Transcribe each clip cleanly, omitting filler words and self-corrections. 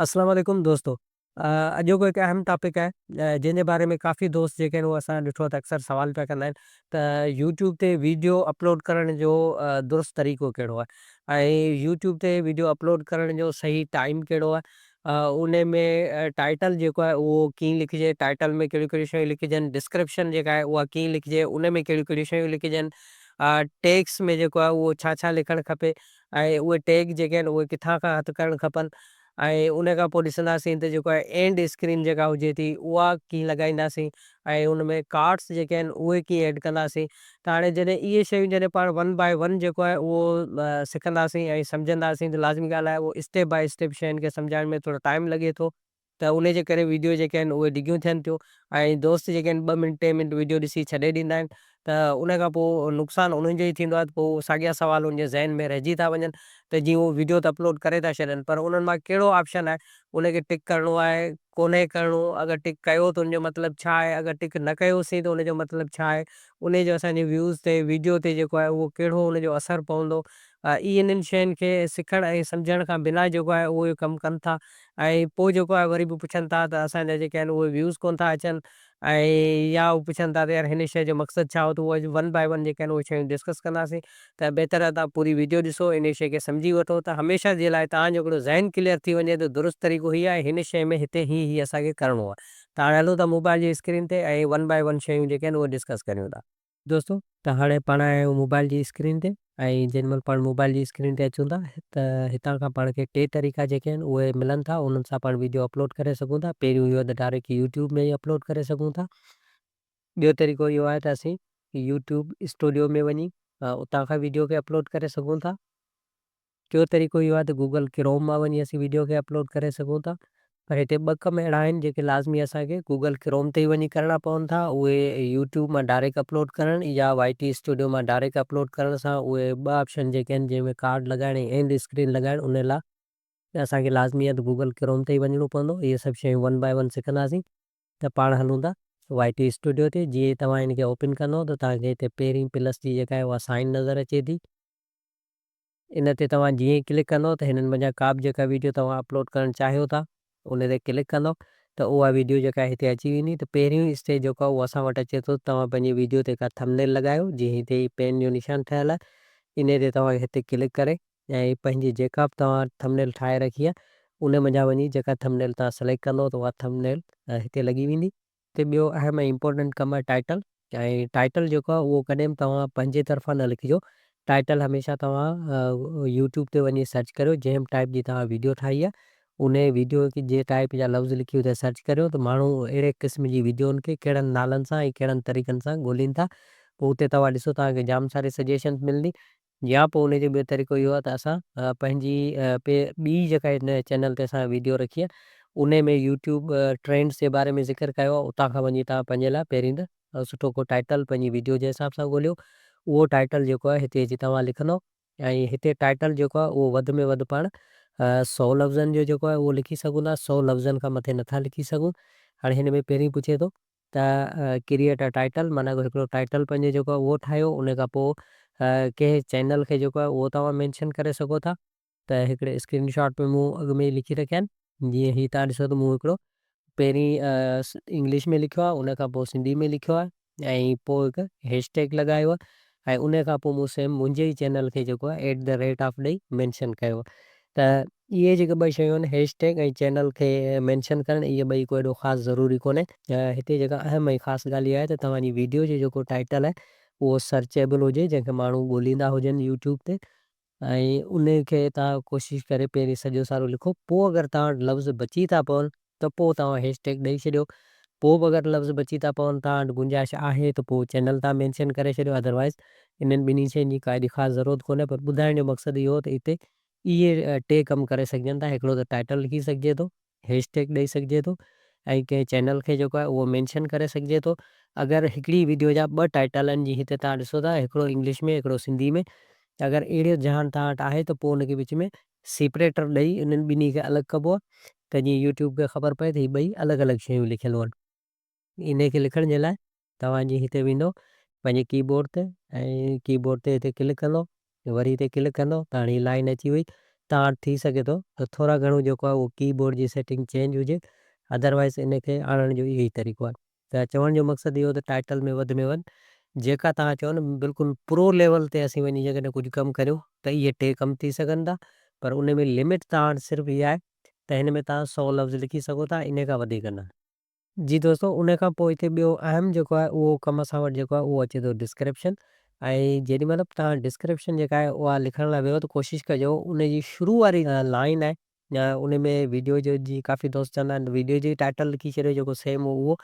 السلام عليڪم دوستو اڄوڪو هڪ اهم ٽاپڪ آهي جنهن جي باري ۾ ڪافي دوست جيڪي آهن اهي اسان ڏٺو ته اڪثر سوال پيا ڪندا آهن ته يوٽيوب تي ويڊيو اپلوڊ ڪرڻ جو درست طريقو ڪهڙو آهي ۽ يوٽيوب تي ويڊيو اپلوڊ ڪرڻ جو صحيح ٽائيم ڪهڙو آهي ان ۾ ٽائيٽل جيڪو آهي اهو ڪيئن لکجي، ٽائيٽل ۾ ڪهڙيون ڪهڙيون شيون لکجن، ڊسڪرپشن جيڪا آهي اها ڪيئن لکجي، ان ۾ ڪهڙيون ڪهڙيون شيون لکجن، ٽيگس ۾ جيڪو آهي اهو ڇا ڇا لکڻ کپي ۽ اهي ٽيگ جيڪي آهن اهي ڪٿان کان هٿ ڪرڻ کپن ۽ ان کان پوء ڏسنداسين ته جيڪو آهي اينڊ اسڪرين جيڪا هجي ٿي اها ڪيئن لڳائينداسين ۽ ان ۾ ڪارڊس جيڪي آهن اهي ڪيئن ايڊ ڪنداسين ته هاڻي جڏهن اهي شيون جڏهن پاڻ ون باء ون جيڪو آهي اهو سکنداسين ۽ سمجهنداسين ته لازمي ڳالهه آهي اهو اسٽيپ باء اسٽيپ شين کي سمجهائڻ ۾ ٿورو ٽائيم لڳي ٿو ته انهي جي ڪري ويڊيو جيڪي آهن اهي ڊگهيون ٿين ٿيون ۽ دوست جيڪي آهن ٻه منٽ ٽي منٽ ويڊيو ڏسي ڇڏي ڏيندا آهن ته ان کان پوء نقصان انهن جو ئي ٿيندو آهي ته پوء ساڳيا سوال انهن جي ذهن ۾ رهجي ٿا وڃن ته جي هو ويڊيو ته اپلوڊ ڪري ٿا ڇڏن پر انهن مان ڪهڙو آپشن آهي ان کي ٽڪ ڪرڻو آهي ڪونهي ڪرڻو اگر ٽڪ ڪيو ته ان جو مطلب ڇا آهي اگر ٽڪ نه ڪيوسين ته ان جو مطلب ڇا آهي انهي جو اسان جي ويوز تي ويڊيو تي جيڪو آهي اهو ڪهڙو ان جو اثر پوندو اهي انهن شين کي سکڻ ۽ سمجهڻ کان بنا جيڪو آهي اهو ڪم ڪن ٿا ۽ پوء جيڪو آهي وري به پڇن ٿا ته اسان جا جيڪي آهن اهي ويوز ڪونه ٿا اچن ۽ يا هو پڇن ٿا ته يار هن شيء جو مقصد ڇا هو ته اهو اڄ ون باء ون جيڪي آهن اهي شيون ڊسڪس ڪنداسين ته بهتر آهي توهان پوري ويڊيو ڏسو انهي شيء کي سمجهي وٺو ته هميشه جي لاء توهان جو هڪڙو ذهن ڪليئر ٿي وڃي ته درست طريقو هي آهي هن شيء ۾ هتي هي هي اسان کي ڪرڻو آهي ته هاڻي هلون ٿا موبائل جي اسڪرين تي ۽ ون باء ون شيون جيڪي آهن اهي ڊسڪس ڪريون ٿا. دوستو ته هاڻي پاڻ آيا آهيون موبائل جي اسڪرين تي ۽ جنهن مهل پاڻ موبائل جي اسڪرين تي اچون ٿا ته هتان کان پاڻ کي ٽي طريقا جيڪي آهن اهي ملن ٿا انهن سان پاڻ ويڊيو اپلوڊ ڪري سگهون ٿا پهريون اهو ته ڊائريڪٽ يوٽيوب ۾ ئي اپلوڊ ڪري سگهون ٿا ٻيو طريقو اهو آهي ته اسين يوٽيوب اسٽوڊيو ۾ وڃي اتان کان ويڊيو کي اپلوڊ ڪري سگهون ٿا. ٽيون طريقو اهو آهي ته گوگل ڪروم مان وڃي اسين ويڊيو کي اپلوڊ ڪري سگهون ٿا پر هتي ٻه ڪم اهڙا آهن جيڪي لازمي اسان کي گوگل ڪروم تي ئي وڃي ڪرڻا پون ٿا اهي يوٽيوب مان ڊائريڪٽ اپلوڊ ڪرڻ يا وائي ٽي اسٽوڊيو مان ڊائريڪٽ اپلوڊ ڪرڻ سان اهي ٻه آپشن جيڪي آهن جنهن ۾ ڪارڊ لڳائڻ ۽ اينڊ اسڪرين لڳائڻ ان لاء اسان کي لازمي آهي ته گوگل ڪروم تي ئي وڃڻو پوندو اهي سڀ شيون ون باء ون سکنداسين ته پاڻ هلون ٿا وائي ٽي اسٽوڊيو تي جيئن ئي توهان ان کي اوپن ڪندو ته توهان کي هتي پهرين پلس جي جيڪا آهي اها سائن نظر اچي ٿي. ان تي توهان جيئن ئي ڪلڪ ڪندو ته هنن منجهان ڪا به جيڪا ويڊيو توهان اپلوڊ ڪرڻ چاهيو ٿا ان تي ڪلڪ ڪندو ته اها ويڊيو جيڪا هتي اچي ويندي ته پهريون اسٽيج جيڪو آهي اهو اسان وٽ اچي ٿو توهان پنهنجي ويڊيو تي ڪا ٿمبنيل لڳايو جيئن هتي هي پين جو نشان ٺهيل آهي انهي تي توهان هتي ڪلڪ ڪري ۽ پنهنجي جيڪا به توهان ٿمبنيل ٺاهي رکي آهي ان منجهان وڃي جيڪا ٿمبنيل توهان سليڪٽ ڪندو ته اها ٿمبنيل هتي لڳي ويندي. هتي ٻيو اهم ۽ امپورٽنٽ ڪم آهي ٽائيٽل ۽ ٽائيٽل جيڪو آهي اهو ڪڏهن به توهان پنهنجي طرفان نه لکجو ٽائيٽل هميشه توهان يوٽيوب تي وڃي سرچ ڪريو جنهن به ٽائيپ جي توهان ويڊيو ٺاهي آهي انهي ويڊيو جي ٽائيپ جا لفظ لکي اتي سرچ ڪريو ته ماڻهو اهڙي قسم جي ويڊيون کي ڪهڙن نالن سان ۽ ڪهڙن طريقن سان ڳولين ٿا پوء اتي توهان ڏسو توهان کي جام ساري سجيشنز ملندي يا پوء ان جو ٻيو طريقو اهو آهي ته اسان پنهنجي ٻي جيڪا هن چينل تي اسان ويڊيو رکي آهي ان ۾ يوٽيوب ٽرينڊس جي باري ۾ ذڪر ڪيو آهي اتان کان وڃي توهان پنهنجي لاء پهرين ته سٺو ڪو ٽائيٽل پنهنجي ويڊيو جي حساب سان ڳوليو اهو ٽائيٽل جيڪو آهي هتي اچي توهان لکندو ۽ هتي ٽائيٽل جيڪو آهي اهو وڌ ۾ وڌ پاڻ سو لفظن جو جيڪو آهي اهو لکي سگهون ٿا سو لفظن کان مٿي نٿا لکي سگهون هاڻي هن ۾ پهرين پڇي ٿو ته ڪريئيٽ ا ٽائيٽل معنيٰ هڪڙو ٽائيٽل پنهنجو جيڪو آهي اهو ٺاهيو ان کان پوء ڪنهن چينل کي جيڪو آهي اهو توهان مينشن ڪري سگهو ٿا ته هڪڙي اسڪرين شاٽ ۾ مون اڳ ۾ ئي لکي رکيا آهن جيئن هي توهان ڏسو ته مون هڪڙو پهرين انگلش ۾ لکيو آهي ان کان پوء سنڌي ۾ لکيو آهي ۽ پوء هڪ هيش ٽيگ لڳايو آهي ۽ ان کان پوء مون سيم منهنجي ئي چينل کي جيڪو آهي ايٽ the rate of ڏئي مينشن ڪيو آهي ته اهي جيڪي ٻه شيون آهن هيش ٽيگ ۽ چينل کي مينشن ڪرڻ اهي ٻئي ڪو ايڏو خاص ضروري ڪونهي. هتي جيڪا اهم ۽ خاص ڳالهه اها آهي ته توهان جي ويڊيو جو جيڪو ٽائيٽل آهي اهو سرچيبل هجي جنهن کي ماڻهو ڳوليندا هجن يوٽيوب تي ۽ ان کي توهان ڪوشش ڪري پهرين سڄو سارو لکو پوء اگر توهان وٽ لفظ بچي ٿا پون ته پوء توهان هيش ٽيگ ڏئي ڇڏيو پوء به اگر لفظ بچي ٿا پون توهان وٽ گنجائش آهي ته پوء چينل تان مينشن ڪري ڇڏيو ادروائيز انهن ٻنهي شين جي ڪا ايڏي خاص ضرورت ڪونهي پر ٻڌائڻ جو مقصد اهو ته هتي اهي ٽي ڪم ڪري سگهجن ٿا هڪڙو ته ٽائيٽل لکي سگهجي ٿو هيش ٽيگ ڏئي سگهجي ٿو ۽ ڪنهن چينل کي جيڪو آهي اهو مينشن ڪري سگهجي ٿو اگر هڪڙي ويڊيو جا ٻه ٽائيٽل آهن جيئن هتي توهان ڏسو ٿا هڪڙو انگلش ۾ هڪڙو سنڌي ۾ اگر اهڙو جهان توهان وٽ آهي ته پوء ان کي وچ ۾ سيپريٽر ڏئي انهن ٻنهي کي الڳ ڪبو آهي ته جيئن يوٽيوب کي خبر پئي ته هي ٻئي الڳ الڳ شيون لکيل هئن. انهي کي لکڻ جي لاء توهان جي هتي ويندو پنهنجي ڪي بورڊ تي ۽ ڪي بورڊ تي هتي ڪلڪ ڪندو وري هتي ڪلڪ ڪندو ته هاڻي هي لائن اچي وئي توهان وٽ ٿي سگهي ٿو ته ٿورا گهڻو جيڪو آهي اهو ڪي بورڊ جي سيٽنگ چينج هجي، ادروائز ان کي آڻڻ جو اهو ئي طريقو آهي. ته چوڻ جو مقصد اهو ته ٽائيٽل ۾ وڌ ۾ وڌ جيڪا توهان چئو نه بلڪل پرو ليول تي اسين وڃي جيڪڏهن ڪجهه ڪم ڪريون ته اهي ٽي ڪم ٿي سگهن ٿا، پر ان ۾ لمٽ توهان وٽ صرف اها آهي ته هن ۾ توهان سئو لفظ لکي سگهو ٿا، انهي کان وڌيڪ نه. جي دوستو ان کان پوء هتي ٻيو اهم جيڪو آهي اهو ڪم اسان وٽ جيڪو آهي اهو اچي ٿو ڊسڪرپشن، ۽ جيڏي مهل به توهان ڊسڪرپشن جيڪا آهي اها لکڻ لاء ويهو ته ڪوشش ڪجو ان جي شروع واري لائن آهي ان ۾ ويڊيو جو جي ڪافي دوست چوندا آهن ته ويڊيو جو ئي ٽائٽل لکي ڇڏيو جيڪو سيم هو اهو،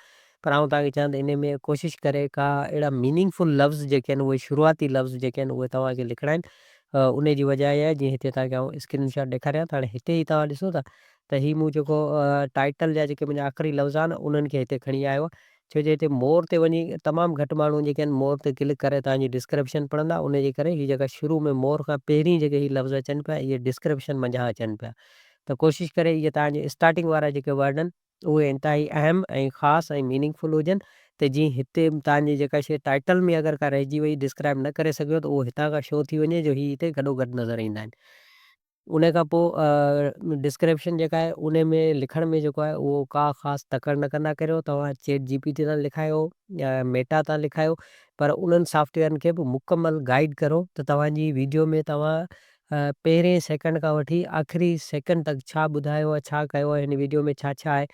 پر آئون توهان کي چوان ته ان ۾ ڪوشش ڪري ڪا اهڙا ميننگ فل لفظ جيڪي آهن اهي شروعاتي لفظ جيڪي آهن اهي توهان کي لکڻا آهن. ان جي وجه اها آهي جيئن هتي توهان کي آئون اسڪرين شاٽ ڏيکاريان ته هاڻي هتي ئي توهان ڏسو ٿا ته هي مون جيڪو ٽائيٽل جا جيڪي منهنجا آخري لفظ آهن انهن کي هتي کڻي آيو آهي، ڇو جو هتي مور تي وڃي تمام گهٽ ماڻهو جيڪي آهن مور تي ڪلڪ ڪري توهان جي ڊسڪرپشن پڙهندا، ان جي ڪري هي جيڪا شروع ۾ مور کان پهرين جيڪي هي لفظ اچن پيا اهي ڊسڪرپشن منجهان اچن پيا ته ڪوشش ڪري اهي توهان جي اسٽارٽنگ وارا جيڪي ورڊ آهن اهي انتهائي اهم ۽ خاص ۽ ميننگ فل هجن ته جيئن هتي توهان جي جيڪا شيء ٽائيٽل ۾ اگر ڪا رهجي وئي ڊسڪرائب نه ڪري سگهيو ته اهو هتان کان شو ٿي وڃي جو هي هتي گڏو گڏ نظر ايندا آهن. ان کان پوء ڊسڪرپشن جيڪا آهي ان ۾ لکڻ ۾ جيڪو آهي اهو ڪا خاص تڪڙ نه ڪندا ڪريو، توهان چيٽ جي پي ٽي تان لکايو يا ميٽا تان لکايو پر انهن سافٽويئرن کي به مڪمل گائيڊ ڪرو ته توهان جي ويڊيو ۾ توهان پهرين سيڪنڊ کان وٺي آخري سيڪنڊ تڪ ڇا ٻڌايو آهي ڇا ڪيو آهي هن ويڊيو ۾ ڇا ڇا آهي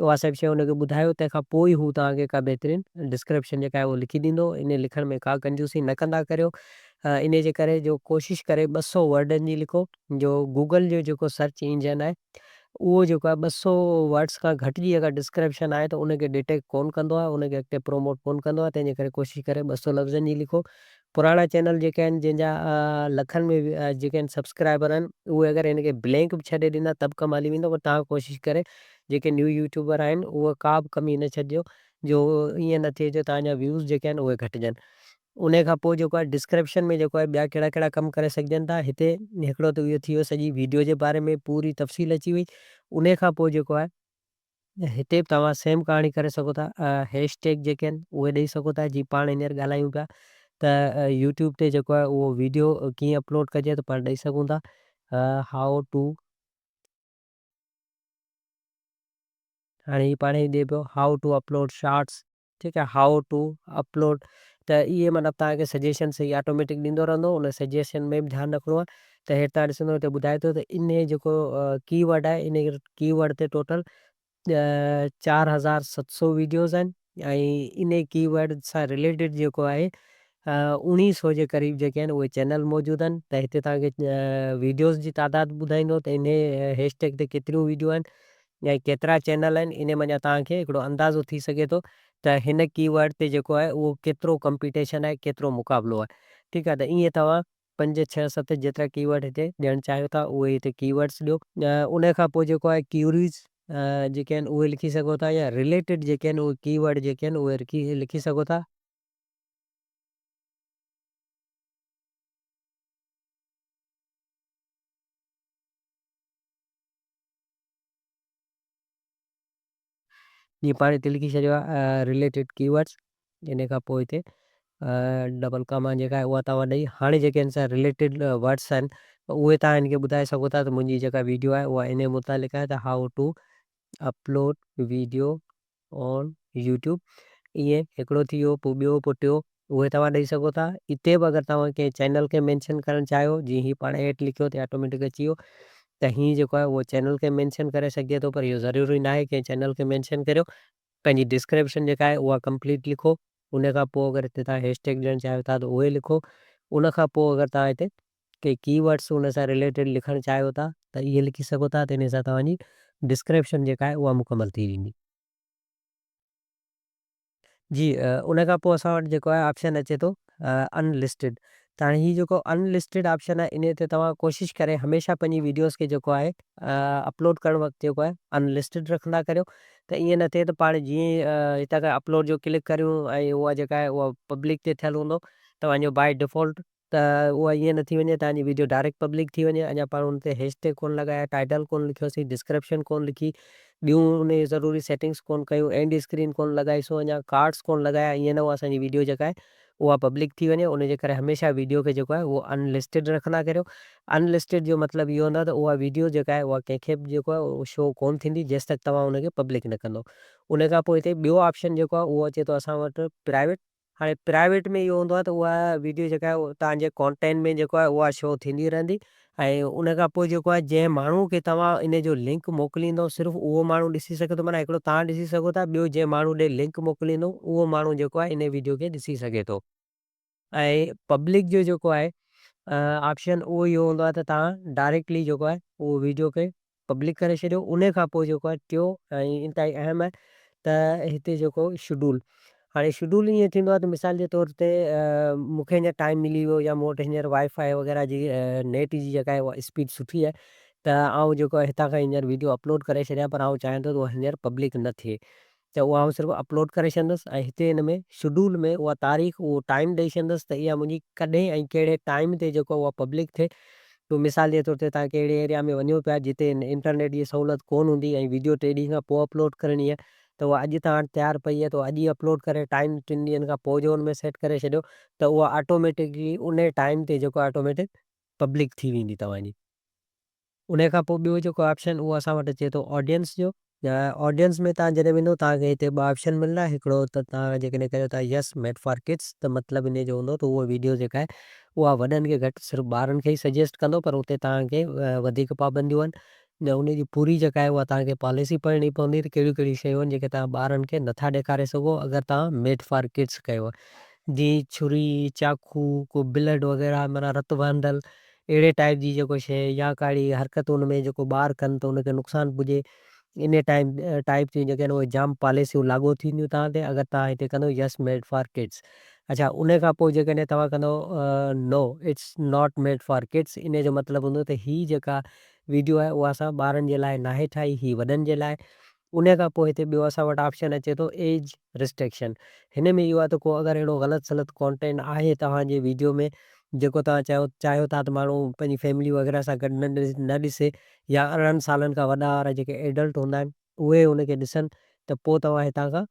اها سڀ شيء ان کي ٻڌايو تنهن کان پوء ئي هو توهان کي ڪا بهترين ڊسڪرپشن جيڪا آهي اهو لکي ڏيندو. انهي لکڻ ۾ ڪا ڪنجوسي نه ڪندا ڪريو، انهي جي ڪري جو ڪوشش ڪري 200 ورڊن جي لکو جو گوگل جو جيڪو سرچ انجن آهي اهو جيڪو آهي 200 ورڊس کان گهٽ جي اگر ڊسڪرپشن آهي ته ان کي ڊيٽيڪٽ ڪون ڪندو آهي ان کي اڳتي پروموٽ ڪون ڪندو آهي تنهن جي ڪري ڪوشش ڪري 200 لفظن جي لکو. پراڻا چينل جيڪي آهن جن جا لکن ۾ جيڪي آهن سبسڪرائبر آهن اهي اگر هن کي بلينڪ به ڇڏي ڏيندا ته به ڪم هلي ويندو پر توهان ڪوشش ڪري جيڪي نيو يوٽيوبر آهن اهي ڪا به ڪمي نه ڇڏجو جو ائين نه ٿئي جو توهان جا ويوز جيڪي آهن اهي گهٽجن. انهي کان پوء جيڪو آهي ڊسڪرپشن ۾ جيڪو آهي ٻيا ڪهڙا ڪهڙا ڪم ڪري سگهجن ٿا هتي هڪڙو ته اهو ٿي ويو سڄي ويڊيو جي باري ۾ پوري تفصيل اچي وئي انهي کان پوء جيڪو آهي هتي به توهان سيم ڪهاڻي ڪري سگهو ٿا هيش ٽيگ جيڪي آهن اهي ڏئي سگهو ٿا جي پاڻ هينئر ڳالهايون پيا ته يوٽيوب تي جيڪو آهي اهو ويڊيو ڪيئن اپلوڊ ڪجي ته پاڻ ڏئي سگهون ٿا how two هاڻي هي پاڻ ئي ڏئي پيو how to upload shorts ٺيڪ آهي how two upload ته اهي مطلب توهان کي سجيشنس هي آٽوميٽڪ ڏيندو رهندو ان سجيشن ۾ به ڌيان رکڻو آهي ته هيٺ توهان ڏسندو هتي ٻڌائي ٿو ته انهي جيڪو ڪي ورڊ آهي انهي ڪي ورڊ تي ٽوٽل 4700 ويڊيوز آهن ۽ انهي ڪي ورڊ سان رليٽيڊ جيڪو آهي 1900 جي قريب جيڪي آهن اهي چينل موجود آهن ته هتي توهان کي ويڊيوز جي تعداد ٻڌائيندو ته انهي هيش ٽيگ تي ڪيتريون ويڊيو آهن ۽ ڪيترا چينل آهن انهي منجهان توهان کي هڪڙو اندازو ٿي سگهي ٿو ته هن ڪي ورڊ تي جيڪو آهي اهو ڪيترو ڪمپيٽيشن آهي ڪيترو مقابلو آهي ٺيڪ آهي ته ائين توهان پنج ڇهه ست جيترا ڪي ورڊ هتي ڏيڻ چاهيو ٿا اهي هتي ڪي ورڊس ڏيو. انهي کان پوء جيڪو آهي ڪيوريز جيڪي آهن اهي لکي سگهو ٿا يا رليٽيڊ جيڪي آهن اهي ڪي ورڊ جيڪي آهن اهي لکي سگهو ٿا. جيئن پاڻ هتي لکي ڇڏيو آهي رليٽيڊ ڪي ورڊس ان کان پوء هتي ڊبل ڪاما جيڪا آهي اها توهان ڏئي هاڻي جيڪي ان سان رليٽيڊ ورڊس آهن اهي توهان ان کي ٻڌائي سگهو ٿا ته منهنجي جيڪا ويڊيو آهي اها ان متعلق آهي ته how to upload video on YouTube ائين هڪڙو ٿي ويو پوء ٻيو پوء ٽيو اهي توهان ڏئي سگهو ٿا. اتي به اگر توهان ڪنهن چينل کي مينشن ڪرڻ چاهيو جيئن هي پاڻ هيٺ لکيو ته آٽوميٽڪ اچي ويو ته هي جيڪو آهي اهو چينل کي مينشن ڪري سگهجي ٿو پر اهو ضروري ناهي ڪنهن چينل کي مينشن ڪريو پنهنجي ڊسڪرپشن جيڪا آهي اها ڪمپليٽ لکو ان کان پوء اگر هتي توهان هيش ٽيگ ڏيڻ چاهيو ٿا ته اهي لکو ان کان پوء اگر توهان هتي ڪي ڪي ورڊس ان سان رليٽيڊ لکڻ چاهيو ٿا ته اهي لکي سگهو ٿا ته ان سان توهان جي ڊسڪرپشن جيڪا آهي اها مڪمل ٿي ويندي. جي ان کان پوء اسان وٽ جيڪو آهي آپشن اچي ٿو ان لسٽيڊ ته هاڻي هي جيڪو ان لسٽيڊ آپشن آهي انهي تي توهان ڪوشش ڪري هميشه پنهنجي ويڊيوز کي جيڪو آهي اپلوڊ ڪرڻ وقت جيڪو آهي ان لسٽيڊ رکندا ڪريو ته ائين نه ٿئي ته پاڻ جيئن ئي هتان کان اپلوڊ جو ڪلڪ ڪريون ۽ اها جيڪا آهي اها پبلڪ تي ٿيل هوندو توهان جو بائي ڊيفالٽ ته اها ائين نه ٿي وڃي توهان جي ويڊيو ڊائريڪٽ پبلڪ ٿي وڃي اڃا پاڻ ان تي هيش ٽيگ ڪونه لڳايا ٽائيٽل ڪونه لکيوسين ڊسڪرپشن ڪونه لکي ٻيون ان جي ضروري سيٽنگس ڪونه ڪيون اينڊ اسڪرين ڪونه لڳائيسون اڃا ڪارڊس ڪونه لڳايا ائين نه اسان جي ويڊيو جيڪا آهي اها پبلڪ ٿي وڃي. ان جي ڪري هميشه ويڊيو کي جيڪو آهي اهو ان لسٽيڊ رکندا ڪريو. ان لسٽيڊ جو مطلب اهو هوندو آهي ته اها ويڊيو جيڪا آهي اها ڪنهن کي به جيڪو آهي اهو شو ڪون ٿيندي جيستائين توهان ان کي پبلڪ نه ڪندو. ان کان پوء هتي ٻيو آپشن جيڪو آهي اهو اچي ٿو اسان وٽ پرائيويٽ. هاڻي پرائيويٽ ۾ اهو هوندو آهي ته اها ويڊيو جيڪا آهي توهان جي ڪانٽينٽ ۾ جيڪو آهي اها شو ٿيندي رهندي ۽ ان کان پوء جيڪو آهي جنهن ماڻهو کي توهان ان جو لنڪ موڪليندو صرف اهو ماڻهو ڏسي سگهي ٿو، معنيٰ هڪڙو توهان ڏسي سگهو ٿا، ٻيو جنهن ماڻهو ڏي لنڪ موڪليندو اهو ماڻهو جيڪو آهي ان ويڊيو کي ڏسي سگهي ٿو. ۽ پبلڪ جو جيڪو آهي آپشن اهو اهو هوندو آهي ته توهان ڊائريڪٽلي جيڪو آهي اهو ويڊيو کي پبلڪ ڪري ڇڏيو. ان کان پوء جيڪو آهي ٽيون ۽ انتهائي اهم آهي ته هتي جيڪو شيڊول. هاڻي شيڊول ائين ٿيندو آهي ته مثال جي طور تي مون کي هينئر ٽائيم ملي ويو يا مون وٽ هينئر وائي فائي وغيره جي نيٽ جي جيڪا آهي اها اسپيڊ سٺي آهي ته آئون جيڪو آهي هتان کان هينئر ويڊيو اپلوڊ ڪري ڇڏيان پر آئون چاهيان ٿو ته اها هينئر پبلڪ نه ٿئي ته اها آئون صرف اپلوڊ ڪري ڇڏندس ۽ هتي ان ۾ شيڊول ۾ اها تاريخ اهو ٽائيم ڏئي ڇڏندس ته اها منهنجي ڪڏهن ۽ ڪهڙي ٽائيم تي جيڪو اها پبلڪ ٿئي. تو مثال جي طور تي توهان ڪهڙي ايريا ۾ وڃو پيا جتي انٽرنيٽ جي سهولت ڪون هوندي ۽ ويڊيو ٽي ڏينهن کان پوء اپلوڊ ڪرڻي آهي ته اها اڄ توهان وٽ تيار پئي آهي ته اڄ ئي اپلوڊ ڪري ٽائيم ٽن ڏينهن کان پوء جو ان ۾ سيٽ ڪري ڇڏيو ته اها آٽوميٽڪلي ان ٽائيم تي جيڪو آٽوميٽڪ پبلڪ ٿي ويندي توهان جي. انهيء کان پوء ٻيو جيڪو آپشن اهو اسان وٽ اچي ٿو آڊينس جو. آڊينس ۾ توهان جڏهن ويندو توهان کي هتي ٻه آپشن ملندا هڪڙو ته توهان جيڪڏهن ڪريو ٿا يس ميڊ فار ڪڊس ته مطلب انهيء جو هوندو ته اهو ويڊيو جيڪا آهي اها وڏن کي گهٽ صرف ٻارن کي ئي سجيسٽ ڪندو پر اتي توهان کي وڌيڪ پابنديون آهن انهيء جي پوري جيڪا آهي اها توهان کي پاليسي پڙهڻي پوندي ته ڪهڙيون ڪهڙيون شيون آهن جيڪي توهان ٻارن کي نٿا ڏيکاري سگهو اگر توهان ميڊ فار ڪڊس ڪيو جيئن ڇري، چاقو، ڪو بلڊ وغيره معنيٰ رت وهندل اهڙي ٽائيپ جي جيڪو شيء يا ڪا اهڙي حرڪت ان ۾ جيڪو ٻار ڪن ته ان کي نقصان پڄي انهي ٽائيپ ٽائيپ جون جيڪي آهن اهي جام پاليسيون لاڳو ٿينديون توهان تي اگر توهان هتي ڪندو يس ميڊ فار ڪڊس اڇا انهي کان پوء جيڪڏهن توهان ڪندو no it's not made for kids انهي جو مطلب هوندو ته هي جيڪا ويڊيو آهي اها اسان ٻارن جي لاء ناهي ٺاهي هي وڏن جي لاء. انهي کان پوء هتي ٻيو اسان وٽ آپشن اچي ٿو ايج ريسٽرڪشن هن ۾ اهو آهي ته ڪو اگر اهڙو غلط سلط ڪانٽينٽ آهي توهان جي ويڊيو ۾ جيڪو توهان چاهيو چاهيو ٿا ته ماڻهو پنهنجي فيملي وغيره سان گڏ نه ڏسي يا 18 سالن کان وڏا وارا جيڪي ايڊلٽ هوندا آهن اهي ان کي ڏسن ته پوء توهان هتان کان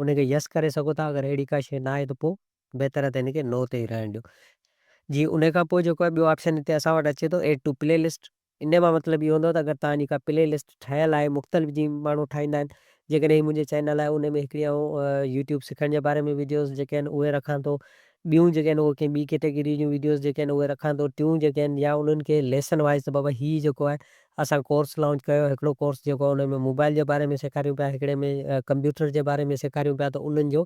ان کي يس ڪري سگهو ٿا اگر اهڙي ڪا شي نه آهي ته پوء بهتر آهي ته هن کي نو تي ئي رهڻ ڏيو جي انهي کان پوء جيڪو آهي ٻيو آپشن هتي اسان وٽ اچي ٿو ايڊ ٽو پلي لسٽ انهيء مان مطلب اهو هوندو آهي ته اگر توهان جي ڪا پلي لسٽ ٺهيل آهي مختلف جيئن ماڻهو ٺاهيندا آهن جيڪڏهن هي منهنجي چينل آهي ان ۾ هڪڙي آئون يوٽيوب سکڻ جي باري ۾ وڊيوز جيڪي آهن اهي رکان ٿو ٻيون جيڪي آهن اهي ڪنهن ٻي ڪيٽيگري جون وڊيوز جيڪي آهن اهي رکان ٿو ٽيون جيڪي آهن يا انهن کي ليسن وائز ته بابا هي جيڪو آهي اسان ڪورس لانچ ڪيو هڪڙو ڪورس جيڪو آهي ان ۾ موبائل جي باري ۾ سيکاريون پيا هڪڙي ۾ ڪمپيوٽر جي باري ۾ سيکاريون پيا ته انهن جو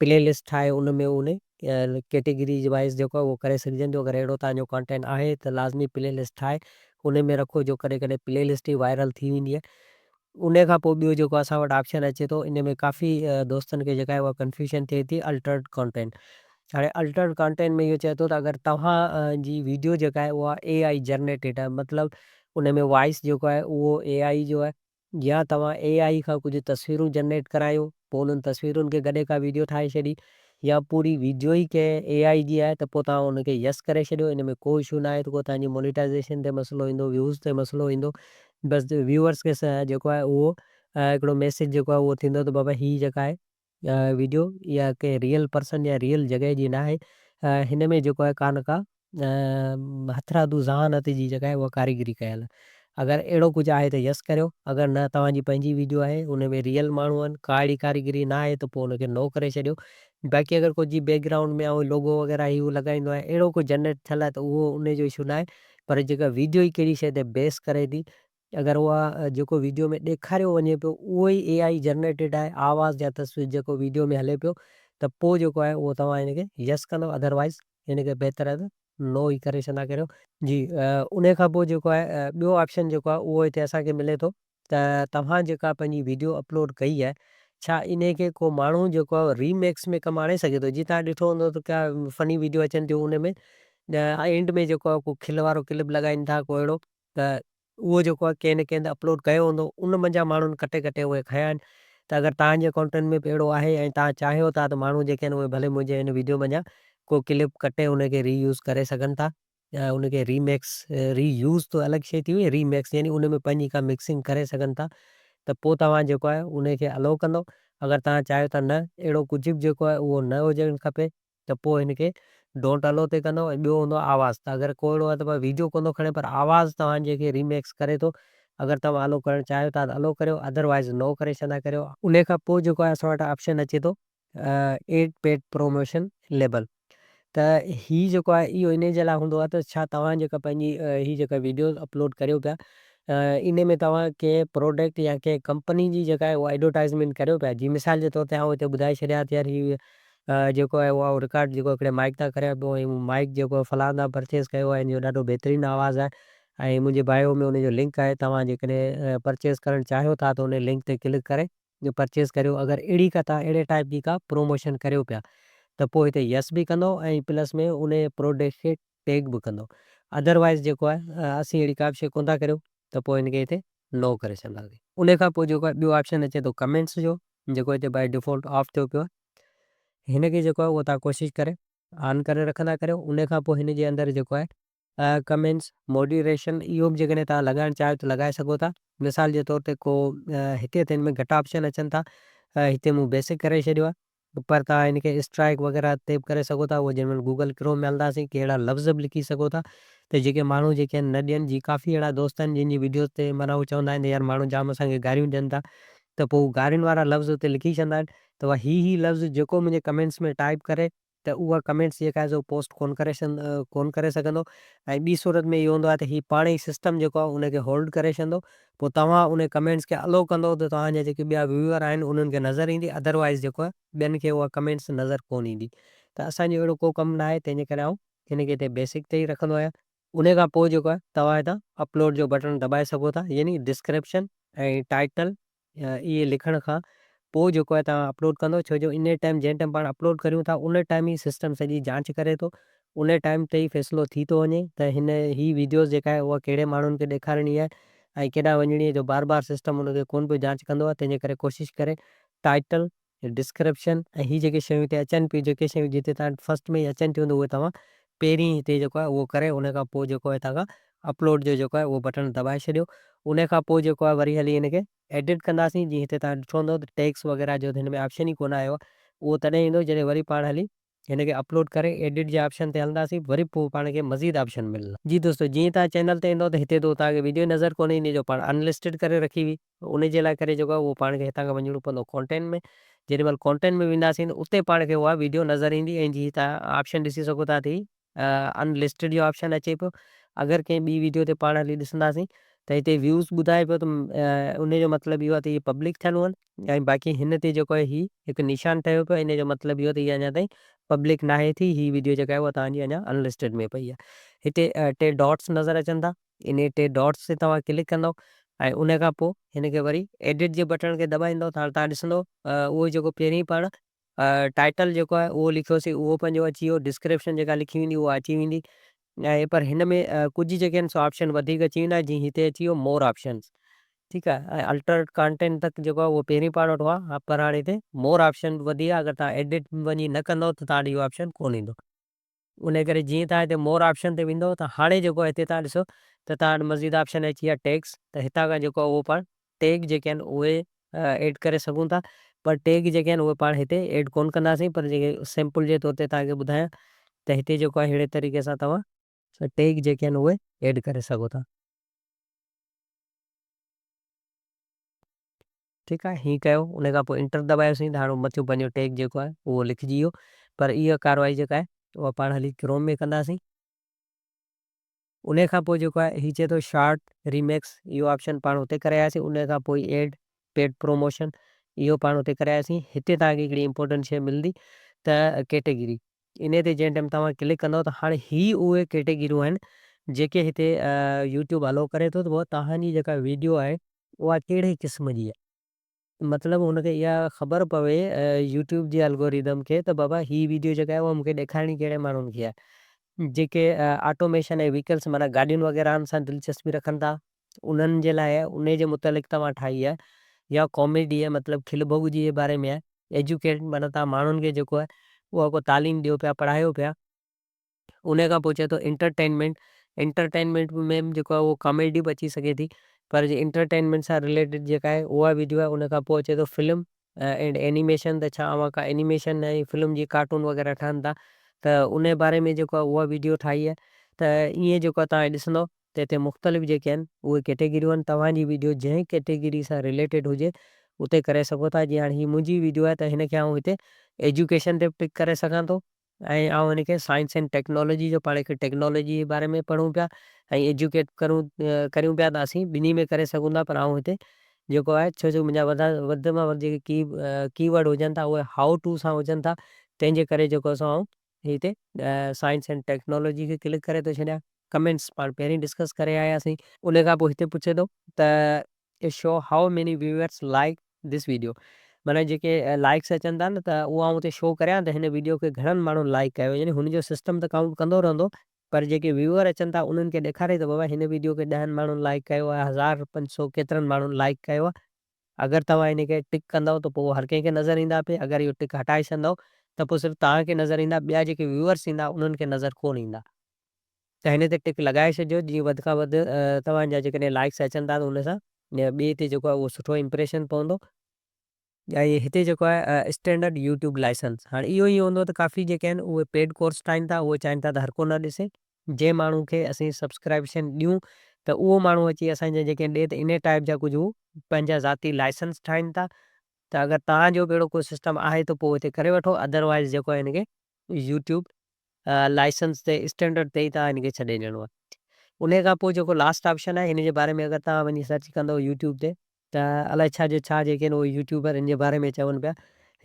پلي لسٽ ٺاهي ان ۾ ان ڪيٽيگري وائز جيڪو آهي اهو ڪري سگهجن ٿو اگر اهڙو توهان جو ڪانٽينٽ آهي ته لازمي پلي لسٽ ٺاهي ان ۾ رکو جو ڪڏهن ڪڏهن پلي لسٽ ئي وائرل ٿي ويندي آهي ان کان پوء ٻيو جيڪو اسان وٽ آپشن اچي ٿو ان ۾ ڪافي دوستن کي جيڪا آهي اها ڪنفيوشن ٿئي ٿي الٽرڊ ڪانٽينٽ هاڻي الٽرڊ ڪانٽينٽ ۾ اهو چئي ٿو ته اگر توهان جي ويڊيو جيڪا آهي اها اي آئي جنريٽيڊ آهي مطلب ان ۾ وائس جيڪو آهي اهو اي آئي جو آهي يا توهان اي آئي کان ڪجهه تصويرون جنريٽ ڪرايو پوء انهن تصويرن کي گڏي ڪا ويڊيو ٺاهي ڇڏي يا پوري ويڊيو ئي ڪنهن اي آئي جي آهي ته پوء توهان ان کي يس ڪري ڇڏيو ان ۾ ڪو اشو ناهي ته ڪو توهان جي مونيٽائيزيشن تي مسئلو ايندو ويوز تي مسئلو ايندو بس ويوئرس کي جيڪو آهي اهو هڪڙو ميسيج جيڪو آهي اهو ٿيندو ته بابا هي جيڪا آهي ويڊيو اها ڪنهن ريئل پرسن يا ريئل جڳهه جي ناهي هن ۾ جيڪو آهي ڪا نه ڪا هٿرادو ذهانت جي جيڪا آهي اها ڪاريگري ڪيل آهي اگر اهڙو ڪجهه آهي ته يس ڪريو اگر نه توهان جي پنهنجي ويڊيو آهي ان ۾ ريئل ماڻهو آهن ڪا اهڙي ڪاريگري نه آهي ته پوء ان کي نو ڪري ڇڏيو باقي اگر ڪو جي بيڪ گرائونڊ ۾ آئون لوگو وغيره هي هو لڳائيندو آهيان اهڙو ڪو جنريٽ ٿيل آهي ته اهو ان جو اشو ناهي پر جيڪا ويڊيو ئي ڪهڙي شيء تي بيس ڪري ٿي اگر اها جيڪو ويڊيو ۾ ڏيکاريو وڃي پيو اهو ئي اي آئي جنريٽيڊ آهي آواز يا تصوير جيڪو ويڊيو ۾ هلي پيو ته پوء جيڪو آهي اهو توهان هن کي يس ڪندو ادروائز هن کي بهتر آهي ته نو ئي ڪري ڇڏندا ڪريو. جي انهي کان پوء جيڪو آهي ٻيو آپشن جيڪو آهي اهو هتي اسان کي ملي ٿو ته توهان جيڪا پنهنجي ويڊيو اپلوڊ ڪئي آهي ڇا انهي کي ڪو ماڻهو جيڪو آهي ريميڪس ۾ ڪم آڻي سگهي ٿو جي توهان ڏٺو هوندو ته ڪا فني ويڊيو اچن ٿيون ان ۾ اينڊ ۾ جيڪو آهي ڪو کل وارو ڪلپ لڳائين ٿا ڪو اهڙو ته اهو جيڪو آهي ڪنهن نه ڪنهن ته اپلوڊ ڪيو هوندو ان منجهان ماڻهن ڪٽي ڪٽي اهي کنيا آهن ته اگر توهان جي ڪانٽينٽ ۾ به اهڙو آهي ۽ توهان چاهيو ٿا ته ماڻهو جيڪي آهن اهي ڀلي منهنجي هن ويڊيو منجهان ڪو ڪلپ ڪٽي ان کي ري يوز ڪري سگهن ٿا يا ان کي ري ميڪس ري يوز ته الڳ شي ٿي وئي ري ميڪس يعني ان ۾ پنهنجي ڪا مڪسنگ ڪري سگهن ٿا ته پوء توهان جيڪو آهي ان کي الو ڪندو اگر توهان چاهيو ٿا نه اهڙو ڪجهه به جيڪو آهي اهو نه هجڻ کپي. ته پوء هن کي ڊونٽ الو تي ڪندو. ۽ ٻيو هوندو آواز، ته اگر ڪو اهڙو آهي ته ويڊيو ڪونه ٿو کڻي پر آواز توهان جي کي ريميڪس ڪري ٿو، اگر توهان الو ڪرڻ چاهيو ٿا ته الو ڪريو، ادروائز نو ڪري ڇڏندا ڪريو. ان کان پوء جيڪو آهي اسان وٽ آپشن اچي ٿو ايڊ پيڊ پروموشن ليبل، ته هي جيڪو آهي اهو انهي جي لاء هوندو آهي ته ڇا توهان جيڪا پنهنجي هي جيڪا ويڊيوز اپلوڊ ڪريو پيا انهي ۾ توهان ڪنهن پروڊڪٽ يا ڪنهن ڪمپني جي جيڪا آهي اها ايڊورٽائزمينٽ ڪريو پيا. جي مثال جي طور تي آئون هتي ٻڌائي ڇڏيان ته يار هي جيڪو آهي اهو رڪارڊ جيڪو هڪڙي مائڪ تان ڪريان پيو ۽ مائڪ جيڪو فلان تان پرچيز ڪيو آهي، ان جو ڏاڍو بهترين آواز آهي ۽ منهنجي بايو ۾ ان جو لنڪ آهي، توهان جيڪڏهن پرچيز ڪرڻ چاهيو ٿا ته ان لنڪ تي ڪلڪ ڪري پرچيز ڪريو. اگر اهڙي ڪا توهان اهڙي ٽائپ جي ڪا پروموشن ڪريو پيا ته پوء هتي يس به ڪندو ۽ پلس ۾ ان پروڊڪٽ کي ٽيگ به ڪندو. ادروائز جيڪو آهي اسين اهڙي ڪا به شيء ڪونه ٿا ڪريون ته پوء هن کي هتي نو ڪري ڇڏنداسين. ان کان پوء جيڪو آهي ٻيو آپشن اچي ٿو ڪمينٽس جو، جيڪو هتي بائي ڊيفالٽ آف ٿيو پيو آهي. هن کي جيڪو آهي اهو توهان ڪوشش ڪري آن ڪري رکندا ڪريو. ان کان پوء هن جي اندر جيڪو آهي ڪمينٽس موڊيريشن، اهو به جيڪڏهن توهان لڳائڻ چاهيو ته لڳائي سگهو ٿا. مثال جي طور تي ڪو هتي ته هن ۾ گهٽ آپشن اچن ٿا، هتي مون بيسڪ ڪري ڇڏيو آهي، پر توهان هن کي اسٽرائيڪ وغيره تي به ڪري سگهو ٿا. اهو جنهن مهل گوگل ڪروم ۾ هلنداسين ڪي اهڙا لفظ به لکي سگهو ٿا ته جيڪي ماڻهو جيڪي آهن نه ڏين. جي ڪافي اهڙا دوست آهن جن جي وڊيوز تي معنيٰ هو چوندا آهن ته يار ماڻهو جام اسان کي گاريون ڏين ٿا ته پوء هو گارين وارا لفظ اتي لکي ڇڏندا آهن ته هي هي لفظ جيڪو منهنجي ڪمينٽس ۾ ٽائيپ ڪري ته اها ڪمينٽس جيڪا آهي سو پوسٽ ڪونه ڪري ڪونه ڪري سگهندو. ۽ ٻي صورت ۾ اهو هوندو آهي ته هي پاڻ ئي سسٽم جيڪو آهي ان کي هولڊ ڪري ڇڏندو، پوء توهان ان ڪمينٽس کي الو ڪندو ته توهان جا جيڪي ٻيا ويوئر آهن انهن کي نظر ايندي، ادروائز جيڪو آهي ٻين کي اها ڪمينٽس نظر ڪونه ايندي. ته اسان جو اهڙو ڪو ڪم ناهي، تنهن جي ڪري آئون هن کي هتي بيسڪ تي ئي رکندو آهيان. ان کان پوء جيڪو آهي توهان هتان اپلوڊ جو بٽڻ دٻائي سگهو ٿا، يعني ڊسڪرپشن ۽ ٽائٽل اهي لکڻ کان پوء جيڪو آهي توهان اپلوڊ ڪندو، ڇو جو انهي ٽائيم جنهن ٽائيم پاڻ اپلوڊ ڪريون ٿا ان ٽائيم ئي سسٽم سڄي جانچ ڪري ٿو، ان ٽائيم تي ئي فيصلو ٿي ٿو وڃي ته هن هي ويڊيوز جيڪا آهي اها ڪهڙي ماڻهن کي ڏيکارڻي آهي ۽ ڪيڏانهن وڃڻي آهي، جو بار بار سسٽم ان کي ڪونه پيو جانچ ڪندو آهي. تنهن جي ڪري ڪوشش ڪري ٽائٽل، ڊسڪرپشن ۽ هي جيڪي شيون هتي اچن پيون، جيڪي شيون جتي توهان فرسٽ ۾ ئي اچن ٿيون ته اهي توهان پهرين هتي جيڪو آهي اهو ڪري ان کان پوء جيڪو آهي هتان کان اپلوڊ جو جيڪو آهي اهو بٽڻ دٻائي ڇڏيو. ان کان پوء جيڪو آهي وري هلي هن کي ايڊٽ ڪنداسين. جيئن هتي توهان ڏٺو هوندو ته ٽيگس وغيره جو هن ۾ آپشن ئي ڪونه آيو آهي، اهو تڏهن ايندو جڏهن وري پاڻ هلي هن کي اپلوڊ ڪري ايڊٽ جي آپشن تي هلنداسين، وري پوء پاڻ کي مزيد آپشن ملندا. جي دوستو جيئن توهان چينل تي ايندو ته هتي ته توهان کي ويڊيو نظر ڪونه ايندي جو پاڻ ان لسٽيڊ ڪري رکي هئي، ان جي لاء ڪري جيڪو آهي اهو پاڻ کي هتان کان وڃڻو پوندو ڪانٽينٽ ۾. جيڏي مهل ڪانٽينٽ ۾ وينداسين ته اتي پاڻ کي اها ويڊيو نظر ايندي ۽ جي توهان آپشن ڏسي سگهو ٿا ته هي ان لسٽيڊ جو آپشن اچي پيو. اگر ڪنهن ٻي ويڊيو تي پاڻ هلي ڏسنداسين ته هتي ويوز ٻڌائي پيو ته ان جو مطلب اهو آهي ته هي پبلڪ ٿيل هئن ۽ باقي هن تي جيڪو آهي هي هڪ نشان ٺهيو پيو ان جو مطلب اهو ته هي اڃا تائين پبلڪ ناهي ٿي، هي ويڊيو جيڪا آهي اها توهان جي اڃا ان لسٽيڊ ۾ پئي آهي. هتي ٽي ڊاٽس نظر اچن ٿا، انهي ٽي ڊاٽس تي توهان ڪلڪ ڪندو ۽ ان کان پوء هن کي وري ايڊٽ جي بٽڻ کي دٻائيندو ته هاڻي توهان ڏسندو اهو جيڪو پهرين پاڻ ٽائيٽل جيڪو آهي اهو لکيوسين اهو پنهنجو اچي ويو، ڊسڪرپشن جيڪا لکي ويندي اها اچي ويندي ۽ پر هن ۾ ڪجهه جيڪي آهن سو آپشن وڌيڪ اچي ويندا، جيئن هتي اچي ويو مور آپشنز، ٺيڪ آهي، ۽ الٽر ڪانٽينٽ تڪ جيڪو آهي اهو پهرين پاڻ وٽ هئا پر هاڻي هتي مور آپشن به وڌي ويا. اگر توهان ايڊٽ وڃي نه ڪندو ته توهان وٽ اهو آپشن ڪونه ايندو. انهي ڪري جيئن توهان هتي مور آپشن تي ويندو ته هاڻي جيڪو هتي توهان ڏسو ته توهان وٽ مزيد آپشن اچي ويا ٽيگس، ته هتان کان جيڪو اهو پاڻ ٽيگ جيڪي آهن اهي ايڊ ڪري سگهون ٿا، پر ٽيگ جيڪي آهن اهي پاڻ هتي ايڊ ڪون ڪنداسين، پر جيڪي سيمپل جي طور تي توهان کي ٻڌايان ته هتي جيڪو آهي ههڙي طريقي سان توهان ٽيگ جيڪي آهن اهي ايڊ ڪري سگهو ٿا. ٺيڪ آهي، هيئن ڪيو ان کان پوء انٽر دٻايوسين ته هاڻي مٿيون پنهنجو ٽيگ جيڪو آهي اهو لکجي ويو. پر اها ڪارروائي جيڪا آهي اها پاڻ هلي ڪروم ۾ ڪنداسين. ان کان پوء جيڪو آهي هي چئي ٿو شارٽ ريميڪس، اهو آپشن پاڻ اتي ڪري آياسين. ان کان پوء ايڊ پيڊ پروموشن اهو پاڻ اتي ڪري آياسين. هتي توهان کي هڪڙي امپورٽنٽ شيء ملندي ته ڪيٽيگري، انهي تي جنهن ٽائيم توهان ڪلڪ ڪندو ته هاڻي هي اهي ڪيٽيگريون آهن جيڪي هتي يوٽيوب الو ڪري ٿو ته توهان جي جيڪا ويڊيو آهي اها ڪهڙي قسم جي آهي. مطلب هن کي اها خبر پوي يوٽيوب جي الگوريدم کي ته بابا هي ويڊيو جيڪا آهي اها مون کي ڏيکارڻي ڪهڙي ماڻهن کي آهي. جيڪي آٽوميشن ۽ وهيڪلس معنيٰ گاڏين وغيره سان دلچسپي رکن ٿا انهن جي لاء آهي، انهي جي متعلق توهان ٺاهي آهي، يا ڪاميڊي آهي مطلب کل ڀوڳ جي باري ۾ آهي، ايجوڪيٽ معنيٰ توهان ماڻهن کي جيڪو آهي اها ڪو تعليم ڏيو پيا پڙهايو پيا. انهي کان پوء چئي ٿو انٽرٽينمينٽ، انٽرٽينمينٽ ۾ به جيڪو آهي اهو ڪاميڊي به اچي سگهي ٿي پر جي انٽرٽينمينٽ سان رليٽيڊ جيڪا آهي اها ويڊيو آهي. ان کان پوء اچي ٿو فلم اينڊ اينيميشن، ته ڇا اوهان ڪا اينيميشن ۽ فلم جي ڪارٽون وغيره ٺاهن ٿا ته انہے بارے میں جیکو اها ویڈیو ٺاهي آهي ته ائين جيڪو توهان ڏسندو ته هتي مختلف جيڪي آهن اهي ڪيٽيگريون آهن توهان جي ويڊيو جنهن ڪيٽيگري سان رليٽيڊ هجي اتي ڪري سگهو ٿا. جيئن هاڻي هي منهنجي ويڊيو آهي ته هن کي آئون هتي ايجوڪيشن تي به ٽڪ ڪري سگهان ٿو ۽ آئون هن کي سائنس اينڊ ٽيڪنالاجي جو پاڻ کي ٽيڪنالاجي جي باري ۾ پڙهون پيا ۽ ايجوڪيٽ ڪرون ڪريون پيا ته اسين ٻنهي ۾ ڪري سگهون ٿا پر آئون هتي جيڪو آهي ڇو جو منهنجا وڌا وڌ مان وڌ جيڪي ڪي ڪي ورڊ هجن ٿا اهي how to سان هجن ٿا تنهن جي ڪري جيڪو سو آئون هتي سائنس اينڊ ٽيڪنالاجي کي ڪلڪ ڪري ٿو ڇڏيان. ڪمينٽس پاڻ پهرين ڊسڪس ڪري آياسين. ان کان پوء هتي پڇي ٿو ته show how many viewers like this video معنيٰ جيڪي لائڪس اچن ٿا نه ته اهو آئون اتي شو ڪريان ته هن ويڊيو کي گهڻن ماڻهن لائڪ ڪيو يعني هن جو سسٽم ته ڪائونٽ ڪندو رهندو پر جيڪي ويوئر اچن ٿا انهن کي ڏيکاري ته بابا هن ويڊيو کي ڏهن ماڻهن لائڪ ڪيو آهي هزار پنج سو ڪيترن ماڻهن لائڪ ڪيو آهي. اگر توهان ان کي ٽڪ ڪندؤ ته پوء هر ڪنهن کي نظر ايندا پي اگر اهو ٽڪ هٽائي ڇڏندؤ ته پوء صرف توهان کي نظر ايندا ٻيا جيڪي ويوئرس ايندا انهن کي نظر ڪونه ايندا. ته هن تي ٽڪ لڳائي ڇڏجو جيئن وڌ کان وڌ توهان جا جيڪڏهن لائڪس اچن ٿا ته ان سان ٻئي تي جيڪو آهي اهو سٺو امپريشن پوندو. ۽ هتي جيڪو آهي اسٽينڊرڊ يوٽيوب لائسنس هاڻي اهو ائين هوندو ته ڪافي جيڪي آهن اهي پيڊ ڪورس ٺاهين ٿا اهي چاهين ٿا ته هر ڪو نه ڏسي جنهن ماڻهو کي اسين سبسڪرائبشن ڏيون ته اهو ماڻهو اچي اسان جا جيڪي ڏي ته انهي ٽائپ جا ڪجهه هو پنهنجا ذاتي لائسنس ٺاهين ٿا ته اگر توهان جو به اهڙو ڪو سسٽم آهي ته پوء هتي ڪري وٺو ادروائز جيڪو آهي هن کي يوٽيوب لائسنس تي اسٽينڊرڊ تي ئي توهان هن کي ڇڏي ڏيڻو آهي. انهي کان پوء جيڪو لاسٽ آپشن آهي هن جي باري ۾ اگر توهان وڃي سرچ ڪندو يوٽيوب تي ته الائي ڇا جو ڇا جيڪي آهن اهي يوٽيوبر ان جي باري ۾ چون پيا.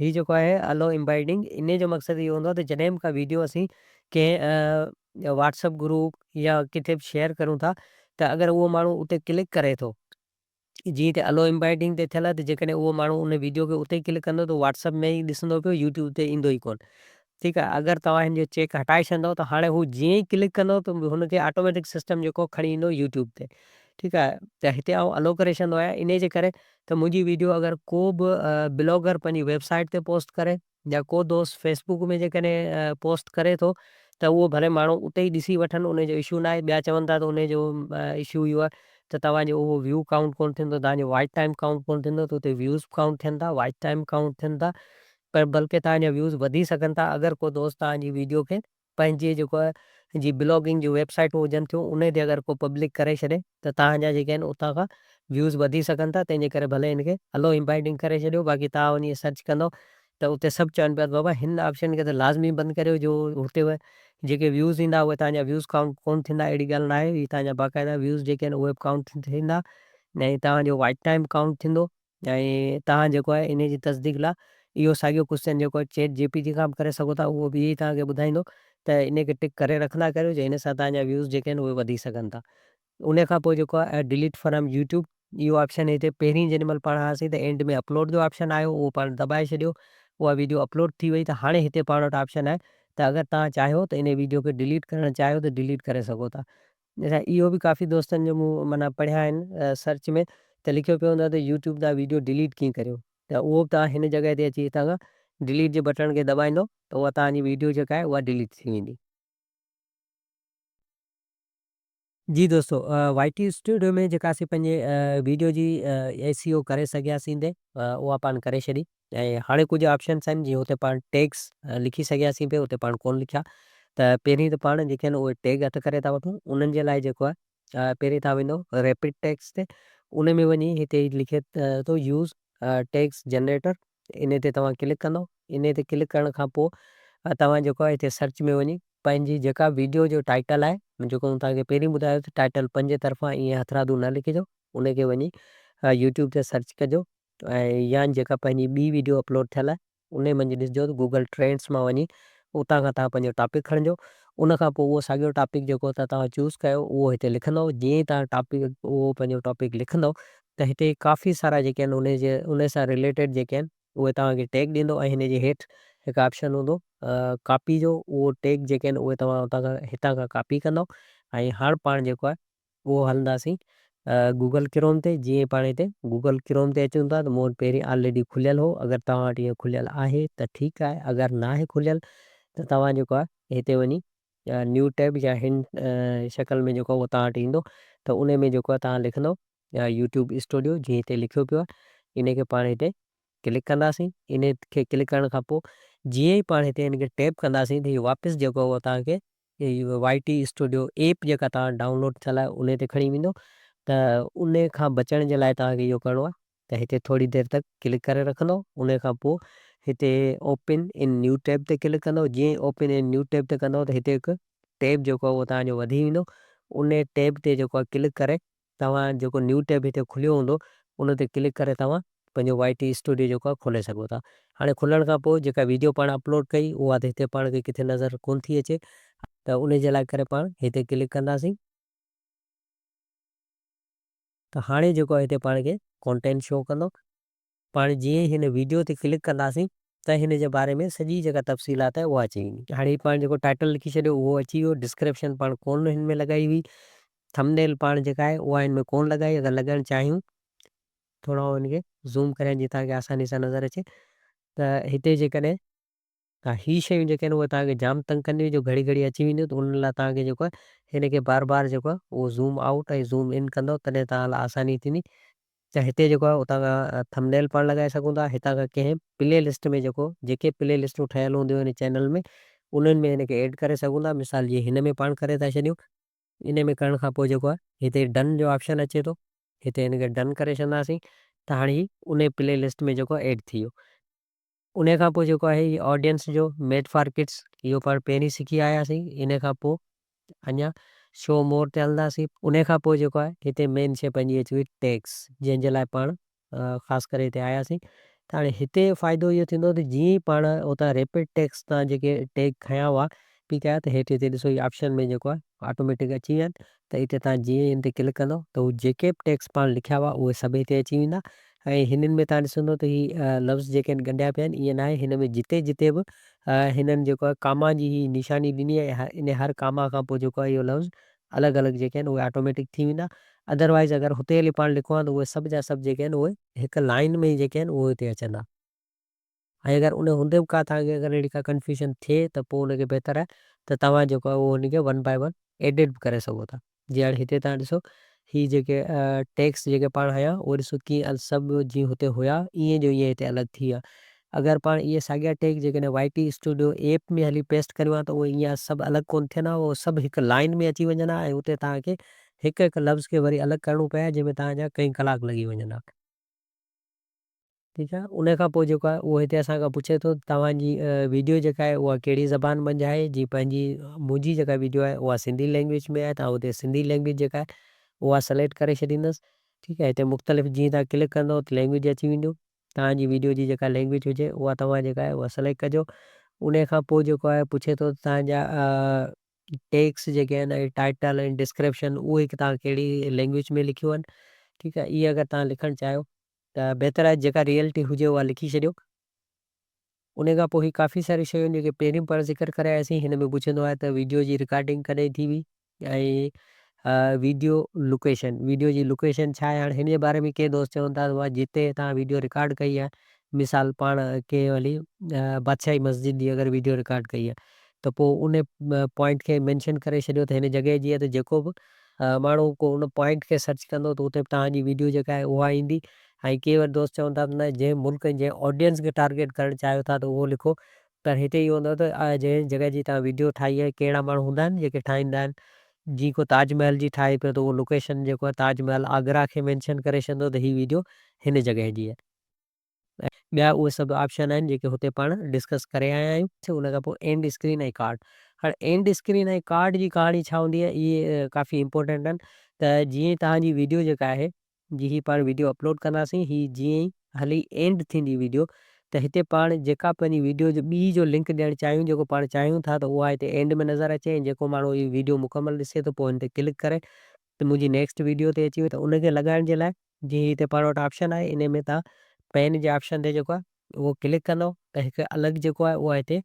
هي جيڪو آهي الو امبائيڊنگ انهي جو مقصد اهو هوندو آهي ته جڏهن به ڪا ويڊيو اسين ڪنهن واٽس اپ گروپ يا ڪٿي به شيئر ڪريون ٿا ته اگر اهو ماڻهو اتي ڪلڪ ڪري ٿو جيئن هتي الو امبائيڊنگ تي ٿيل آهي ته جيڪڏهن اهو ماڻهو ان ويڊيو کي اتي ئي ڪلڪ ڪندو ته واٽس اپ ۾ ئي ڏسندو پيو يوٽيوب تي ايندو ئي ڪونه ٺيڪ آهي اگر توهان هن جو چيڪ هٽائي ڇڏندو ته هاڻي هو جيئن ئي ڪلڪ ڪندو ته هن کي آٽوميٽڪ سسٽم جيڪو کڻي ايندو يوٽيوب تي ٺيڪ آهي ته هتي آئون الو ڪري ڇڏندو آهيان انهي جي ڪري ته منهنجي ويڊيو اگر ڪو به بلاگر پنهنجي ويب سائيٽ تي پوسٽ ڪري يا ڪو دوست فيس بڪ ۾ جيڪڏهن پوسٽ ڪري ٿو ته اهو ڀلي ماڻهو اتي ئي ڏسي وٺن ان جو اشو ناهي ٻيا چون ٿا ته ان جو اشو اهو آهي ته توهان جو اهو ويو ڪائونٽ ڪونه ٿيندو توهان جو واچ ٽائيم ڪائونٽ ڪونه ٿيندو ته اتي ويوز ڪائونٽ ٿين ٿا واچ ٽائيم ڪائونٽ ٿين ٿا پر بلڪه توهان جا ويوز وڌي سگهن ٿا اگر ڪو دوست توهان جي ويڊيو کي پنهنجي جيڪو آهي جي بلاگنگ جون ويب سائيٽون هجن ٿيون انهي تي اگر ڪو پبلڪ ڪري ڇڏي ته توهان جا جيڪي آهن اتان کان ويوز وڌي سگهن ٿا تنهن جي ڪري ڀلي هن کي الو امبائيڊنگ ڪري ڇڏيو باقي توهان وڃي سرچ ڪندو ته اتي سڀ چون پيا ته بابا هن آپشن کي ته لازمي بند ڪريو جو هتي جيڪي ويوز ايندا اهي توهان جا ويوز ڪائونٽ ڪونه ٿيندا اهڙي ڳالهه ناهي هي توهان جا باقاعده ويوز جيڪي آهن اهي به ڪائونٽ ٿيندا ۽ توهان جو واچ ٽائيم ڪائونٽ ٿيندو. ۽ توهان جيڪو آهي انهي جي تصديق لا اهو ساڳيو ڪوسچن جيڪو آهي چيٽ جي پي ٽي کان به ڪري سگهو ٿا اهو به اهي ئي توهان کي ٻڌائيندو ته انهي کي ٽڪ ڪري رکندا ڪريو جو ان سان توهان جا ويوز جيڪي آهن اهي وڌي سگهن ٿا. انهي کان پوء جيڪو آهي ڊليٽ فرام يوٽيوب اهو آپشن هتي پهرين جيڏي مهل پاڻ آياسين ته اينڊ ۾ اپلوڊ جو آپشن آيو اهو پاڻ دٻائي ڇڏيو اها ويڊيو اپلوڊ ٿي وئي ته هاڻي هتي پاڻ وٽ آپشن آهي ته اگر توهان چاهيو ته انهي ويڊيو کي ڊليٽ ڪرڻ چاهيو ته ڊليٽ ڪري سگهو ٿا. اهو به ڪافي دوستن جو مون معنيٰ پڙهيا آهن سرچ ۾ ته لکيو پيو هوندو آهي ته يوٽيوب تان ويڊيو ڊليٽ ڪيئن ڪريو ته اهو به توهان هن جڳهه تي اچي هتان کان ڊليٽ جي بٽڻ کي دٻائيندو ته اها توهان جي ويڊيو جيڪا آهي اها ڊليٽ ٿي ويندي. جي دوستو وائي ٽي اسٽوڊيو ۾ جيڪا اسين پنهنجي ويڊيو جي ايس سي او ڪري سگهياسين تي اها پاڻ ڪري ڇڏي ۽ هاڻي ڪجهه آپشنس آهن جيئن اتي پاڻ ٽيگس لکي سگهياسين پئي اتي پاڻ ڪونه لکيا ته پهرين ته پاڻ جيڪي آهن اهي ٽيگ هٿ ڪري ٿا وٺون انهن جي لاء جيڪو آهي پهرين تان ويندو ريپڊ ٽيگس تي ان ۾ وڃي هتي لکي ٿو يوز ٽيگس جنريٽر ان تي توهان ڪلڪ ڪندو ان تي ڪلڪ ڪرڻ کان پوء توهان جيڪو آهي هتي سرچ ۾ وڃي پنهنجي جيڪا ويڊيو جو ٽائيٽل آهي جيڪو مون توهان کي پهرين ٻڌايو ته ٽائيٽل پنهنجي طرفان ائين هٿرادو نه لکجو ان کي وڃي يوٽيوب تي سرچ ڪجو ۽ يا جيڪا پنهنجي ٻي ويڊيو اپلوڊ ٿيل آهي انهي منجهه ڏسجو ته گوگل ٽرينڊس مان وڃي اتان کان توهان پنهنجو ٽاپڪ کڻجو ان کان پوء اهو ساڳيو ٽاپڪ جيڪو اتان توهان چوز ڪيو اهو هتي لکندو جيئن ئي توهان ٽاپڪ اهو پنهنجو ٽاپڪ لکندو ته هتي ڪافي سارا جيڪي آهن انهي جي انهي سان رليٽيڊ جيڪي آهن اهي توهان کي ٽيگ ڏيندو ۽ هن جي هيٺ هڪ آپشن هوندو ڪاپي جو اهو ٽيگ جيڪي آهن اهي توهان اتان کان هتان کان ڪاپي ڪندو ۽ هاڻ پاڻ جيڪو آهي اهو هلنداسين گوگل ڪروم تي جيئن پاڻ هتي گوگل ڪروم تي اچون ٿا ته مون وٽ پهرين آلريڊي کليل هو اگر توهان وٽ اهو کليل آهي ته ٺيڪ آهي اگر ناهي کليل ته توهان جيڪو آهي هتي وڃي نيو ٽيب يا هن شڪل ۾ جيڪو اهو توهان وٽ ايندو ته ان ۾ جيڪو آهي توهان لکندو يوٽيوب اسٽوڊيو جيئن هتي لکيو پيو آهي ان کي پاڻ هتي ڪلڪ ڪنداسين ان کي ڪلڪ ڪرڻ کان پوء جيئن ئي پاڻ هتي هن کي ٽيپ ڪنداسين ته هي واپس جيڪو اهو توهان کي وائي ٽي اسٽوڊيو ايپ جيڪا توهان ڊائونلوڊ ٿيل آهي انهي تي کڻي ويندو ته انهي کان بچڻ جي لاء توهان کي اهو ڪرڻو آهي ته هتي ٿوري دير تڪ ڪلڪ ڪري رکندو انهي کان پوء هتي اوپن ان نيو ٽيب تي ڪلڪ ڪندو جيئن ئي اوپن ان نيو ٽيب تي ڪندو ته هتي هڪ ٽيب جيڪو آهي اهو توهان جو وڌي ويندو انهي ٽيب تي جيڪو آهي ڪلڪ ڪري توهان جيڪو نيو ٽيب هتي کليو هوندو ان تي ڪلڪ ڪري توهان پنهنجو وائي ٽي اسٽوڊيو جيڪو آهي کولي سگهو ٿا. هاڻي کلڻ کان پوء جيڪا ويڊيو پاڻ اپلوڊ ڪئي اها ته هتي پاڻ کي ڪٿي نظر ڪونه ٿي اچي ته ان جي لاء ڪري پاڻ هتي ڪلڪ ڪنداسين. ته هاڻي جيڪو آهي هتي پاڻ کي ڪونٽينٽ شو ڪندو. پاڻ جيئن ئي هن ويڊيو تي ڪلڪ ڪنداسين ته هن جي باري ۾ سڄي جيڪا تفصيلات آهي اها اچي ويندي. هاڻي پاڻ جيڪو ٽائيٽل لکي ڇڏيو اهو اچي ويو، ڊسڪرپشن پاڻ ڪونه هن ۾ لڳائي هئي، ٿمب نيل پاڻ جيڪا آهي اها هن ۾ ڪونه لڳائي، اگر لڳائڻ چاهيون ٿورو آئون هن کي زوم ڪريان جيئن توهان کي آساني سان نظر اچي ته هتي جيڪڏهن هي شيون جيڪي آهن اهي توهان کي جام تنگ ڪنديون جو گهڙي گهڙي اچي وينديون ته انهن لاء توهان کي جيڪو آهي هن کي بار بار جيڪو آهي اهو زوم آئوٽ ۽ زوم ان ڪندو تڏهن توهان لاء آساني ٿيندي ته هتي جيڪو آهي اتان کان ٿمب نيل پاڻ لڳائي سگهون ٿا هتان کان ڪنهن پلي لسٽ ۾ جيڪو جيڪي پلي لسٽون ٺهيل هونديون آهن چينل ۾ انهن ۾ هن کي ايڊ ڪري سگهون ٿا مثال جي هن ۾ پاڻ ڪري ٿا ڇڏيون ان ۾ ڪرڻ کان پوء جيڪو آهي هتي ڊن جو آپشن اچي ٿو هتي هن کي ڊن ڪري ڇڏنداسين ته هاڻي هي ان پلي لسٽ ۾ جيڪو ايڊ ٿي ويو. انهيء کان پوء جيڪو آهي هي آڊينس جو ميڊ فار ڪڊس اهو پاڻ پهرين سکي آياسين انهيء کان پوء اڃا شو مور تي هلنداسين. انهيء کان پوء جيڪو آهي هتي مين شيء پنهنجي اچي وئي ٽيگس جنهن جي لاء پاڻ خاص ڪري هتي آياسين ته هاڻي هتي فائدو اهو ٿيندو ته جيئن ئي پاڻ اتان ريپڊ ٽيگس تان جيڪي ٽيگ کنيا هئا پي ڪيا ته هيٺ هتي ڏسو هي آپشن ۾ جيڪو آهي آٽوميٽڪ اچي ويا آهن ته هتي توهان جيئن ئي هن تي ڪلڪ ڪندو ته هو جيڪي به ٽيگس پاڻ لکيا هئا اهي سڀ هتي اچي ويندا ۽ هنن ۾ توهان ڏسندو ته هي لفظ جيڪي آهن ڳنڍيا پيا آهن ائين ناهي هن ۾ جتي جتي به هنن جيڪو آهي ڪاما جي هي نشاني ڏني آهي ان هر ڪاما کان پوء جيڪو آهي اهو لفظ الڳ الڳ جيڪي آهن اهي آٽوميٽڪ ٿي ويندا ادروائز اگر هتي هلي پاڻ لکون ها ته اهي سڀ جا سڀ جيڪي آهن اهي هڪ لائن ۾ ئي جيڪي آهن اهي هتي اچن ها. ۽ اگر ان هوندي به ڪا توهان کي اگر اهڙي ڪا ڪنفيوزن ٿئي ته پوء ان کي بهتر آهي ته توهان جيڪو آهي اهو ان کي ون باء ون ايڊٽ به ڪري سگهو ٿا. جيئن هاڻي هتي توهان ڏسو هي جيڪي ٽيڪس جيڪي پاڻ هنيا اهي ڏسو ڪيئن سڀ جيئن هتي هيا ائين جو ائين هتي الڳ ٿي ويا. اگر پاڻ اهي ساڳيا ٽيگ جيڪڏهن وائي ٽي اسٽوڊيو ايپ ۾ هلي پيسٽ ڪريون ها ته اهي ائين سڀ الڳ ڪونه ٿين ها اهي سڀ هڪ لائن ۾ اچي وڃن ها ۽ اتي توهان کي هڪ هڪ لفظ کي وري الڳ ڪرڻو پئي ها جنهن ۾ توهان جا ڪئين ڪلاڪ لڳي وڃن ها. ٺيڪ آهي ان کان پوء جيڪو آهي اهو هتي اسان کان پڇي ٿو توهان جي ويڊيو جيڪا آهي اها ڪهڙي زبان منجهه آهي جي پنهنجي منهنجي جيڪا ويڊيو آهي اها سنڌي لينگويج ۾ آهي ته آئون هتي سنڌي لينگويج جيڪا آهي اها سليڪٽ ڪري ڇڏيندس ٺيڪ آهي هتي مختلف جيئن توهان ڪلڪ ڪندو ته لينگويج اچي وينديون توهان جي ويڊيو جي جيڪا لينگويج هجي اها توهان جيڪا آهي اها سليڪٽ ڪجو ان کان پوء جيڪو آهي پڇي ٿو توهان جا ٽيڪس جيڪي آهن ۽ ٽائيٽل ۽ ڊسڪرپشن اهي توهان ڪهڙي لينگويج ۾ لکيو آهن ٺيڪ آهي اهي اگر توهان لکڻ چاهيو ته بهتر آهي جيڪا ريئلٽي هجي اها لکي ڇڏيو. ان کان پوء هي ڪافي ساريون شيون جيڪي پهريون پاڻ ذڪر ڪري آياسين هن ۾ پڇندو آهي ته ويڊيو جي رڪارڊنگ ڪڏهن ٿي هئي ۽ ويڊيو لوڪيشن ويڊيو جي لوڪيشن ڇا آهي هاڻي هن جي باري ۾ ڪي دوست چون ٿا ته جتي توهان ويڊيو رڪارڊ ڪئي آهي مثال پاڻ ڪنهن هلي بادشاهي مسجد جي اگر ويڊيو رڪارڊ ڪئي آهي ته پوء ان پوائنٽ کي مينشن ڪري ڇڏيو ته هن جڳهه جي آهي ته جيڪو به ماڻهو ڪو ان پوائنٽ کي سرچ ڪندو ته اتي به توهان جي ويڊيو جيڪا آهي اها ايندي ۽ ڪي وري دوست چون ٿا ته نه جنهن ملڪ ۽ جنهن آڊينس کي ٽارگيٽ ڪرڻ چاهيو ٿا ته اهو لکو پر هتي اهو هوندو آهي ته جنهن جڳهه جي توهان ويڊيو ٺاهي آهي ڪهڙا ماڻهو هوندا آهن جيڪي ٺاهيندا آهن جي ڪو تاج محل جي ٺاهي پيو ته اهو لوڪيشن جيڪو آهي تاج محل آگرا کي مينشن ڪري ڇڏندو ته هي ويڊيو هن جڳهه جي آهي. ٻيا اهي سڀ آپشن آهن جيڪي هتي پاڻ ڊسڪس ڪري آيا آهيون. ان کان پوء اينڊ اسڪرين ۽ ڪارڊ هاڻي اينڊ اسڪرين ۽ ڪارڊ جي ڪهاڻي ڇا هوندي آهي اهي ڪافي امپورٽنٽ آهن ته جيئن ئي توهان جي ويڊيو جيڪا آهي جي هي پاڻ ويڊيو اپلوڊ ڪنداسين هي جيئن ئي هلي اينڊ ٿيندي ويڊيو ته هتي پاڻ جيڪا پنهنجي ويڊيو جو ٻي جو لنڪ ڏيڻ چاهيون جيڪو پاڻ چاهيون ٿا ته اها هتي اينڊ ۾ نظر اچي ۽ جيڪو ماڻهو هي ويڊيو مڪمل ڏسي ته پوء هن تي ڪلڪ ڪري ته منهنجي نيڪسٽ ويڊيو تي اچي وڃي ته ان کي لڳائڻ جي لاء جيئن هتي پاڻ وٽ آپشن آهي انهي ۾ توهان پين جي آپشن تي جيڪو آهي اهو ڪلڪ ڪندو ته هڪ الڳ جيڪو آهي اهو هتي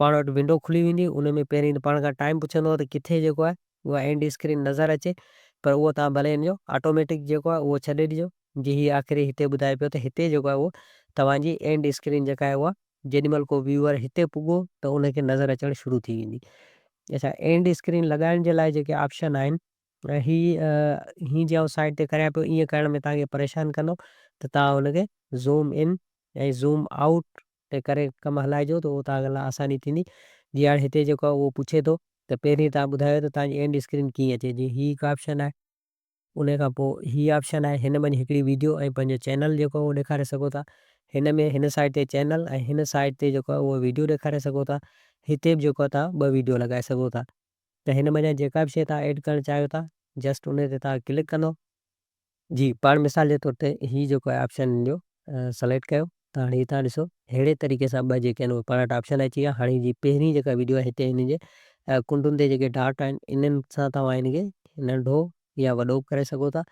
پاڻ وٽ ونڊو کلي ويندي ان ۾ پهرين ته پاڻ کان ٽائيم پڇندو ته ڪٿي جيڪو آهي اها اينڊ اسڪرين نظر اچي پر اهو توهان ڀلي ان جو آٽوميٽڪ جيڪو آهي اهو ڇڏي ڏجو جي هي آخري هتي ٻڌائي پيو ته هتي جيڪو آهي اهو توهان جي اينڊ اسڪرين جيڪا آهي اها جيڏي مهل ڪو ويوئر هتي پڳو ته ان کي نظر اچڻ شروع ٿي ويندي. اڇا اينڊ اسڪرين لڳائڻ جي لاء جيڪي آپشن آهن هي هي جي آئون سائيڊ تي ڪريان پيو ائين ڪرڻ ۾ توهان کي پريشان ڪندو ته توهان ان کي زوم ان ۽ زوم آئوٽ تي ڪري ڪم هلائجو ته اهو توهان لاء آساني ٿيندي. جي هاڻي هتي جيڪو آهي اهو پڇي ٿو ته پهرين توهان ٻڌايو ته توهان جي اينڊ اسڪرين ڪيئن اچي. جي هي هڪ آپشن آهي، ان کان پوء هي آپشن آهي، هن ۾ هڪڙي ويڊيو ۽ پنهنجو چينل جيڪو اهو ڏيکاري سگهو ٿا. هن ۾ هن سائيڊ تي چينل ۽ هن سائيڊ تي جيڪو آهي اهو ويڊيو ڏيکاري سگهو ٿا. هتي به جيڪو آهي توهان ٻه ويڊيو لڳائي سگهو ٿا. ته هن منجهان جيڪا به شيء توهان ايڊ ڪرڻ چاهيو ٿا جسٽ ان تي توهان ڪلڪ ڪندو. جي پاڻ مثال جي طور تي هي جيڪو آهي آپشن جو سليڪٽ ڪيو ته هاڻي هي تان ڏسو ههڙي طريقي سان ٻه جيڪي آهن اهي پاڻ وٽ آپشن اچي ويا. هاڻي جي پهرين جيڪا ويڊيو آهي هتي هن جي ڪنڊن تي جيڪي ڊاٽ آهن انهن سان توهان هن کي ننڍو يا وڏو ڪري سگهو ٿا.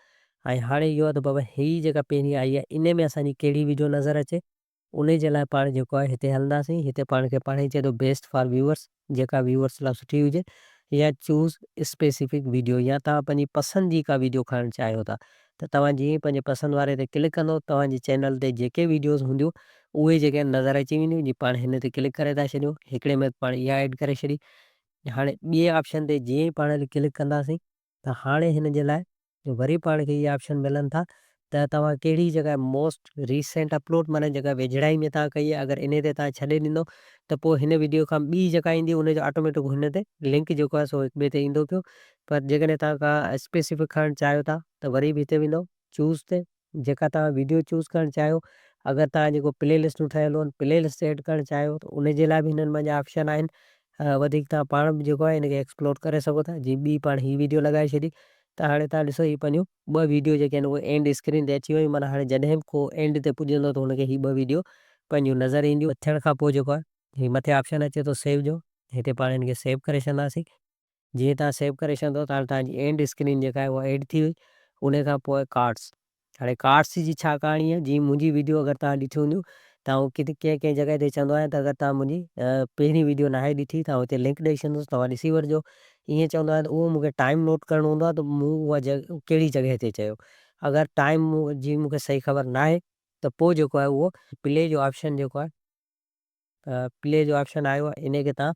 ۽ هاڻي اهو آهي ته بابا هي جيڪا پهرين آئي آهي ان ۾ اسان جي ڪهڙي ويڊيو نظر اچي انهي جي لاء پاڻ جيڪو آهي هتي هلنداسين. هتي پاڻ کي پاڻ ئي چئي ٿو بيسٽ فار ويورس، جيڪا ويورس لاء سٺي هجي، يا چوز اسپيسفڪ ويڊيو، يا توهان پنهنجي پسند جي ڪا ويڊيو کڻڻ چاهيو ٿا ته توهان جيئن ئي پنهنجي پسند واري تي ڪلڪ ڪندو توهان جي چينل تي جيڪي ويڊيوز هونديون اهي جيڪي آهن نظر اچي وينديون. جي پاڻ هن تي ڪلڪ ڪري ٿا ڇڏيون، هڪڙي ۾ پاڻ اها ايڊ ڪري ڇڏي. هاڻي ٻئي آپشن تي جيئن ئي پاڻ ڪلڪ ڪنداسين ته هاڻي هن جي لاء وري پاڻ کي اهي آپشن ملن ٿا ته توهان ڪهڙي جڳهه موسٽ ريسينٽ اپلوڊ معنيٰ جيڪا ويجهڙائي ۾ توهان ڪئي آهي اگر انهي تي توهان ڇڏي ڏيندو ته پوء هن وڊيو کان ٻي جيڪا ايندي ان جو آٽوميٽڪ هن تي لنڪ جيڪو آهي سو هڪ ٻئي تي ايندو پيو پر جيڪڏهن توهان ڪا اسپيسفڪ کڻڻ چاهيو ٿا ته وري به هتي ويندو چوز تي جيڪا توهان وڊيو چوز ڪرڻ چاهيو. اگر توهان جيڪو پلي لسٽون ٺهيل هن پلي لسٽ ايڊ ڪرڻ چاهيو ته ان جي لاء به هنن منجهه آپشن آهن. وڌيڪ توهان پاڻ به جيڪو آهي ان کي ايڪسپلور ڪري سگهو ٿا. جي ٻي پاڻ هي ويڊيو لڳائي ڇڏي ته هاڻي توهان ڏسو هي پنهنجون ٻه ويڊيو جيڪي آهن اهي اينڊ اسڪرين تي اچي ويون، معنيٰ هاڻي جڏهن به ڪو اينڊ تي پڄندو ته هن کي هي ٻه ويڊيو پنهنجون نظر اينديون. ٿيڻ کان پوء جيڪو آهي هي مٿي آپشن اچي ٿو سيو جو، هتي پاڻ هن کي سيو ڪري ڇڏنداسين. جيئن توهان سيو ڪري ڇڏندو ته هاڻي توهان جي اينڊ اسڪرين جيڪا آهي اها ايڊ ٿي وئي. ان کان پوء ڪارڊس، هاڻي ڪارڊس جي ڇا ڪهاڻي آهي، جي منهنجي ويڊيو اگر توهان ڏٺي هونديون ته آئون ڪٿي ڪنهن ڪنهن جڳهه تي چوندو آهيان ته اگر توهان منهنجي پهرين ويڊيو ناهي ڏٺي ته آئون هتي لنڪ ڏئي ڇڏندس توهان ڏسي وٺجو. ائين چوندو آهيان ته اهو مون کي ٽائيم نوٽ ڪرڻو هوندو آهي ته مون اها ڪهڙي جڳهه تي چيو. اگر ٽائيم جي مون کي صحيح خبر ناهي ته پوء جيڪو آهي اهو پلي جو آپشن جيڪو آهي پلي جو آپشن آيو آهي انهي کي توهان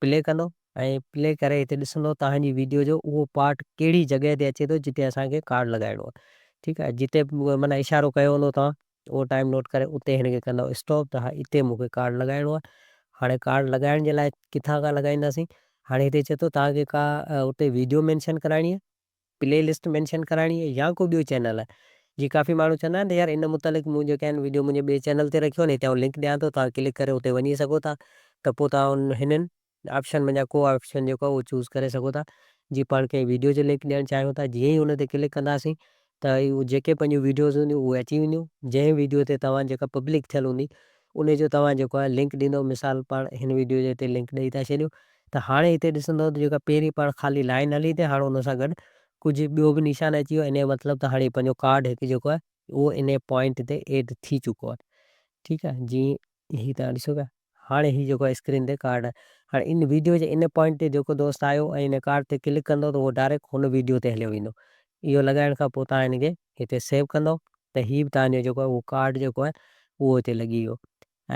پلي ڪندو ۽ پلي ڪري هتي ڏسندو توهان جي ويڊيو جو اهو پارٽ ڪهڙي جڳهه تي اچي ٿو جتي اسان کي ڪارڊ لڳائڻو آهي ٺيڪ آهي جتي معنيٰ اشارو ڪيو هوندو توهان اهو ٽائيم نوٽ ڪري اتي هن کي ڪندو اسٽاپ ته ها اتي مون کي ڪارڊ لڳائڻو آهي. هاڻي ڪارڊ لڳائڻ جي لاء ڪٿان کان لڳائينداسين؟ هاڻي هتي چئي ٿو توهان کي ڪا اتي ويڊيو مينشن ڪرائڻي آهي، پلي لسٽ مينشن ڪرائڻي آهي يا ڪو ٻيو چينل آهي. جي ڪافي ماڻهو چوندا آهن ته يار ان متعلق مون جيڪي آهن ويڊيو منهنجي ٻئي چينل تي رکيو آهن هتي آئون لنڪ ڏيان ٿو توهان ڪلڪ ڪري اتي وڃي سگهو ٿا ته پوء توهان هنن آپشن منجهان ڪو آپشن جيڪو آهي اهو چوز ڪري سگهو ٿا. جي پاڻ ڪنهن ويڊيو جو لنڪ ڏيڻ چاهيون ٿا جيئن ئي ان تي ڪلڪ ڪنداسين ته اهي جيڪي پنهنجون ويڊيوز هونديون اهي اچي وينديون جنهن ويڊيو تي توهان جيڪا پبلڪ ٿيل هوندي ان جو توهان جيڪو آهي لنڪ ڏيندو مثال پاڻ هن ويڊيو جي هتي لنڪ ڏئي ٿا ڇڏيون ته هاڻي هتي ڏسندو ته جيڪا پهرين پاڻ خالي لائين هلي تي هاڻي ان سان گڏ ڪجهه ٻيو به نشان اچي ويو ان جو مطلب ته هاڻي پنهنجو ڪارڊ هڪ جيڪو آهي اهو ان پوائنٽ تي ايڊ ٿي چڪو آهي ٺيڪ آهي جي هي توهان ڏسو پيا هاڻي هي جيڪو آهي اسڪرين تي ڪارڊ آهي هاڻي ان ويڊيو جي ان پوائنٽ تي جيڪو دوست آيو ۽ ان ڪارڊ تي ڪلڪ ڪندو ته اهو ڊائريڪٽ هن ويڊيو تي هليو ويندو. اهو لڳائڻ کان پوء توهان هن کي هتي سيو ڪندو ته هي به توهان جو جيڪو آهي اهو ڪارڊ جيڪو آهي اهو هتي لڳي ويو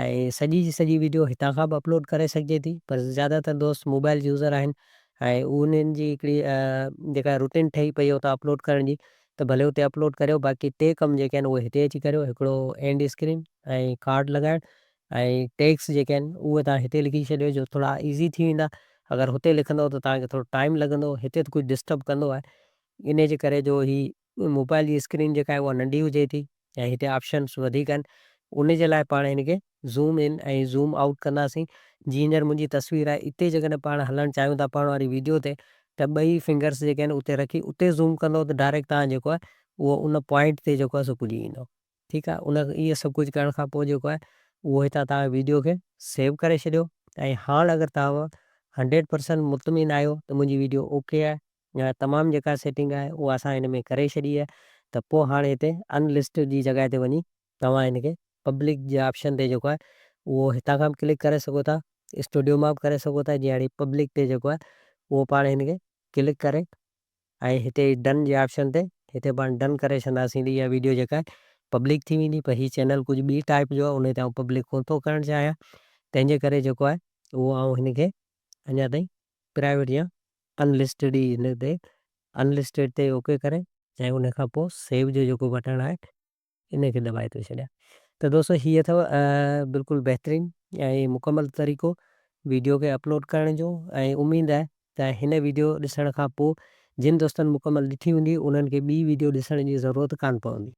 ۽ سڄي جي سڄي ويڊيو هتان کان به اپلوڊ ڪري سگهجي ٿي پر زياده تر دوست موبائل يوزر آهن ۽ انهن جي هڪڙي جيڪا روٽين ٺهي پئي اتان اپلوڊ ڪرڻ جي ته ڀلي اتي اپلوڊ ڪريو باقي ٽي ڪم جيڪي آهن اهي هتي اچي ڪريو هڪڙو اينڊ اسڪرين ۽ ڪارڊ لڳائڻ ۽ ٽيڪس جيڪي آهن اهي تان هتي لکي ڇڏيو جو ٿورا ايزي ٿي ويندا اگر هتي لکندو ته تان کي ٿورو ٽائيم لڳندو هتي ته ڪجهه ڊسٽرب ڪندو آهي انهي جي ڪري جو هي موبائل جي اسڪرين جيڪا آهي اها ننڍي هجي ٿي ۽ هتي آپشنس وڌيڪ آهن ان جي لاء پاڻ هن کي زوم ان ۽ زوم آئوٽ ڪنداسين. جي هينئر منهنجي تصوير آهي اتي جيڪڏهن پاڻ هلڻ چاهيون ٿا پاڻ واري ويڊيو تي ته ٻئي فنگرس جيڪي آهن اتي رکي اتي زوم ڪندو ته ڊائريڪٽ توهان جيڪو آهي اهو ان پوائنٽ تي جيڪو آهي سو پڄي ويندو ٺيڪ آهي ان اهي سڀ ڪجهه ڪرڻ کان پوء جيڪو آهي اهو هتان توهان ويڊيو کي سيو ڪري ڇڏيو ۽ هاڻ اگر توهان هنڊريڊ پرسنٽ مطمئن آهيو ته منهنجي ويڊيو اوڪي آهي يا تمام جيڪا سيٽنگ آهي اها اسان هن ۾ ڪري ڇڏي آهي ته پوء هاڻي هتي ان لسٽ جي جڳهه تي وڃي توهان هن کي پبلڪ جي آپشن تي جيڪو آهي اهو هتان کان به ڪلڪ ڪري سگهو ٿا اسٽوڊيو مان به ڪري سگهو ٿا جي هاڻي پبلڪ تي جيڪو آهي اهو پاڻ هن کي ڪلڪ ڪري ۽ هتي ڊن جي آپشن تي هتي پاڻ ڊن ڪري ڇڏنداسين ته اها ويڊيو جيڪا آهي پبلڪ ٿي ويندي پر هي چينل ڪجهه ٻي ٽائپ جو آهي ان تي آئون پبلڪ ڪونه ٿو ڪرڻ چاهيان تنهن جي ڪري جيڪو آهي اهو آئون هن کي اڃا تائين پرائيويٽ يا ان لسٽيڊ ئي هن تي ان لسٽيڊ تي اوڪي ڪري ۽ ان کان پوء سيو جو جيڪو بٽڻ آهي ان کي دٻائي ٿو ڇڏيان ته ته دوستو هي اٿو بلڪل بهترين ۽ مڪمل طريقو ويڊيو کي اپلوڊ ڪرڻ جو ۽ اميد آهي ته هن ويڊيو ڏسڻ کان پوء جن دوستن مڪمل ڏٺي هوندي انهن کي ٻي ويڊيو ڏسڻ جي ضرورت ڪانه پوندي.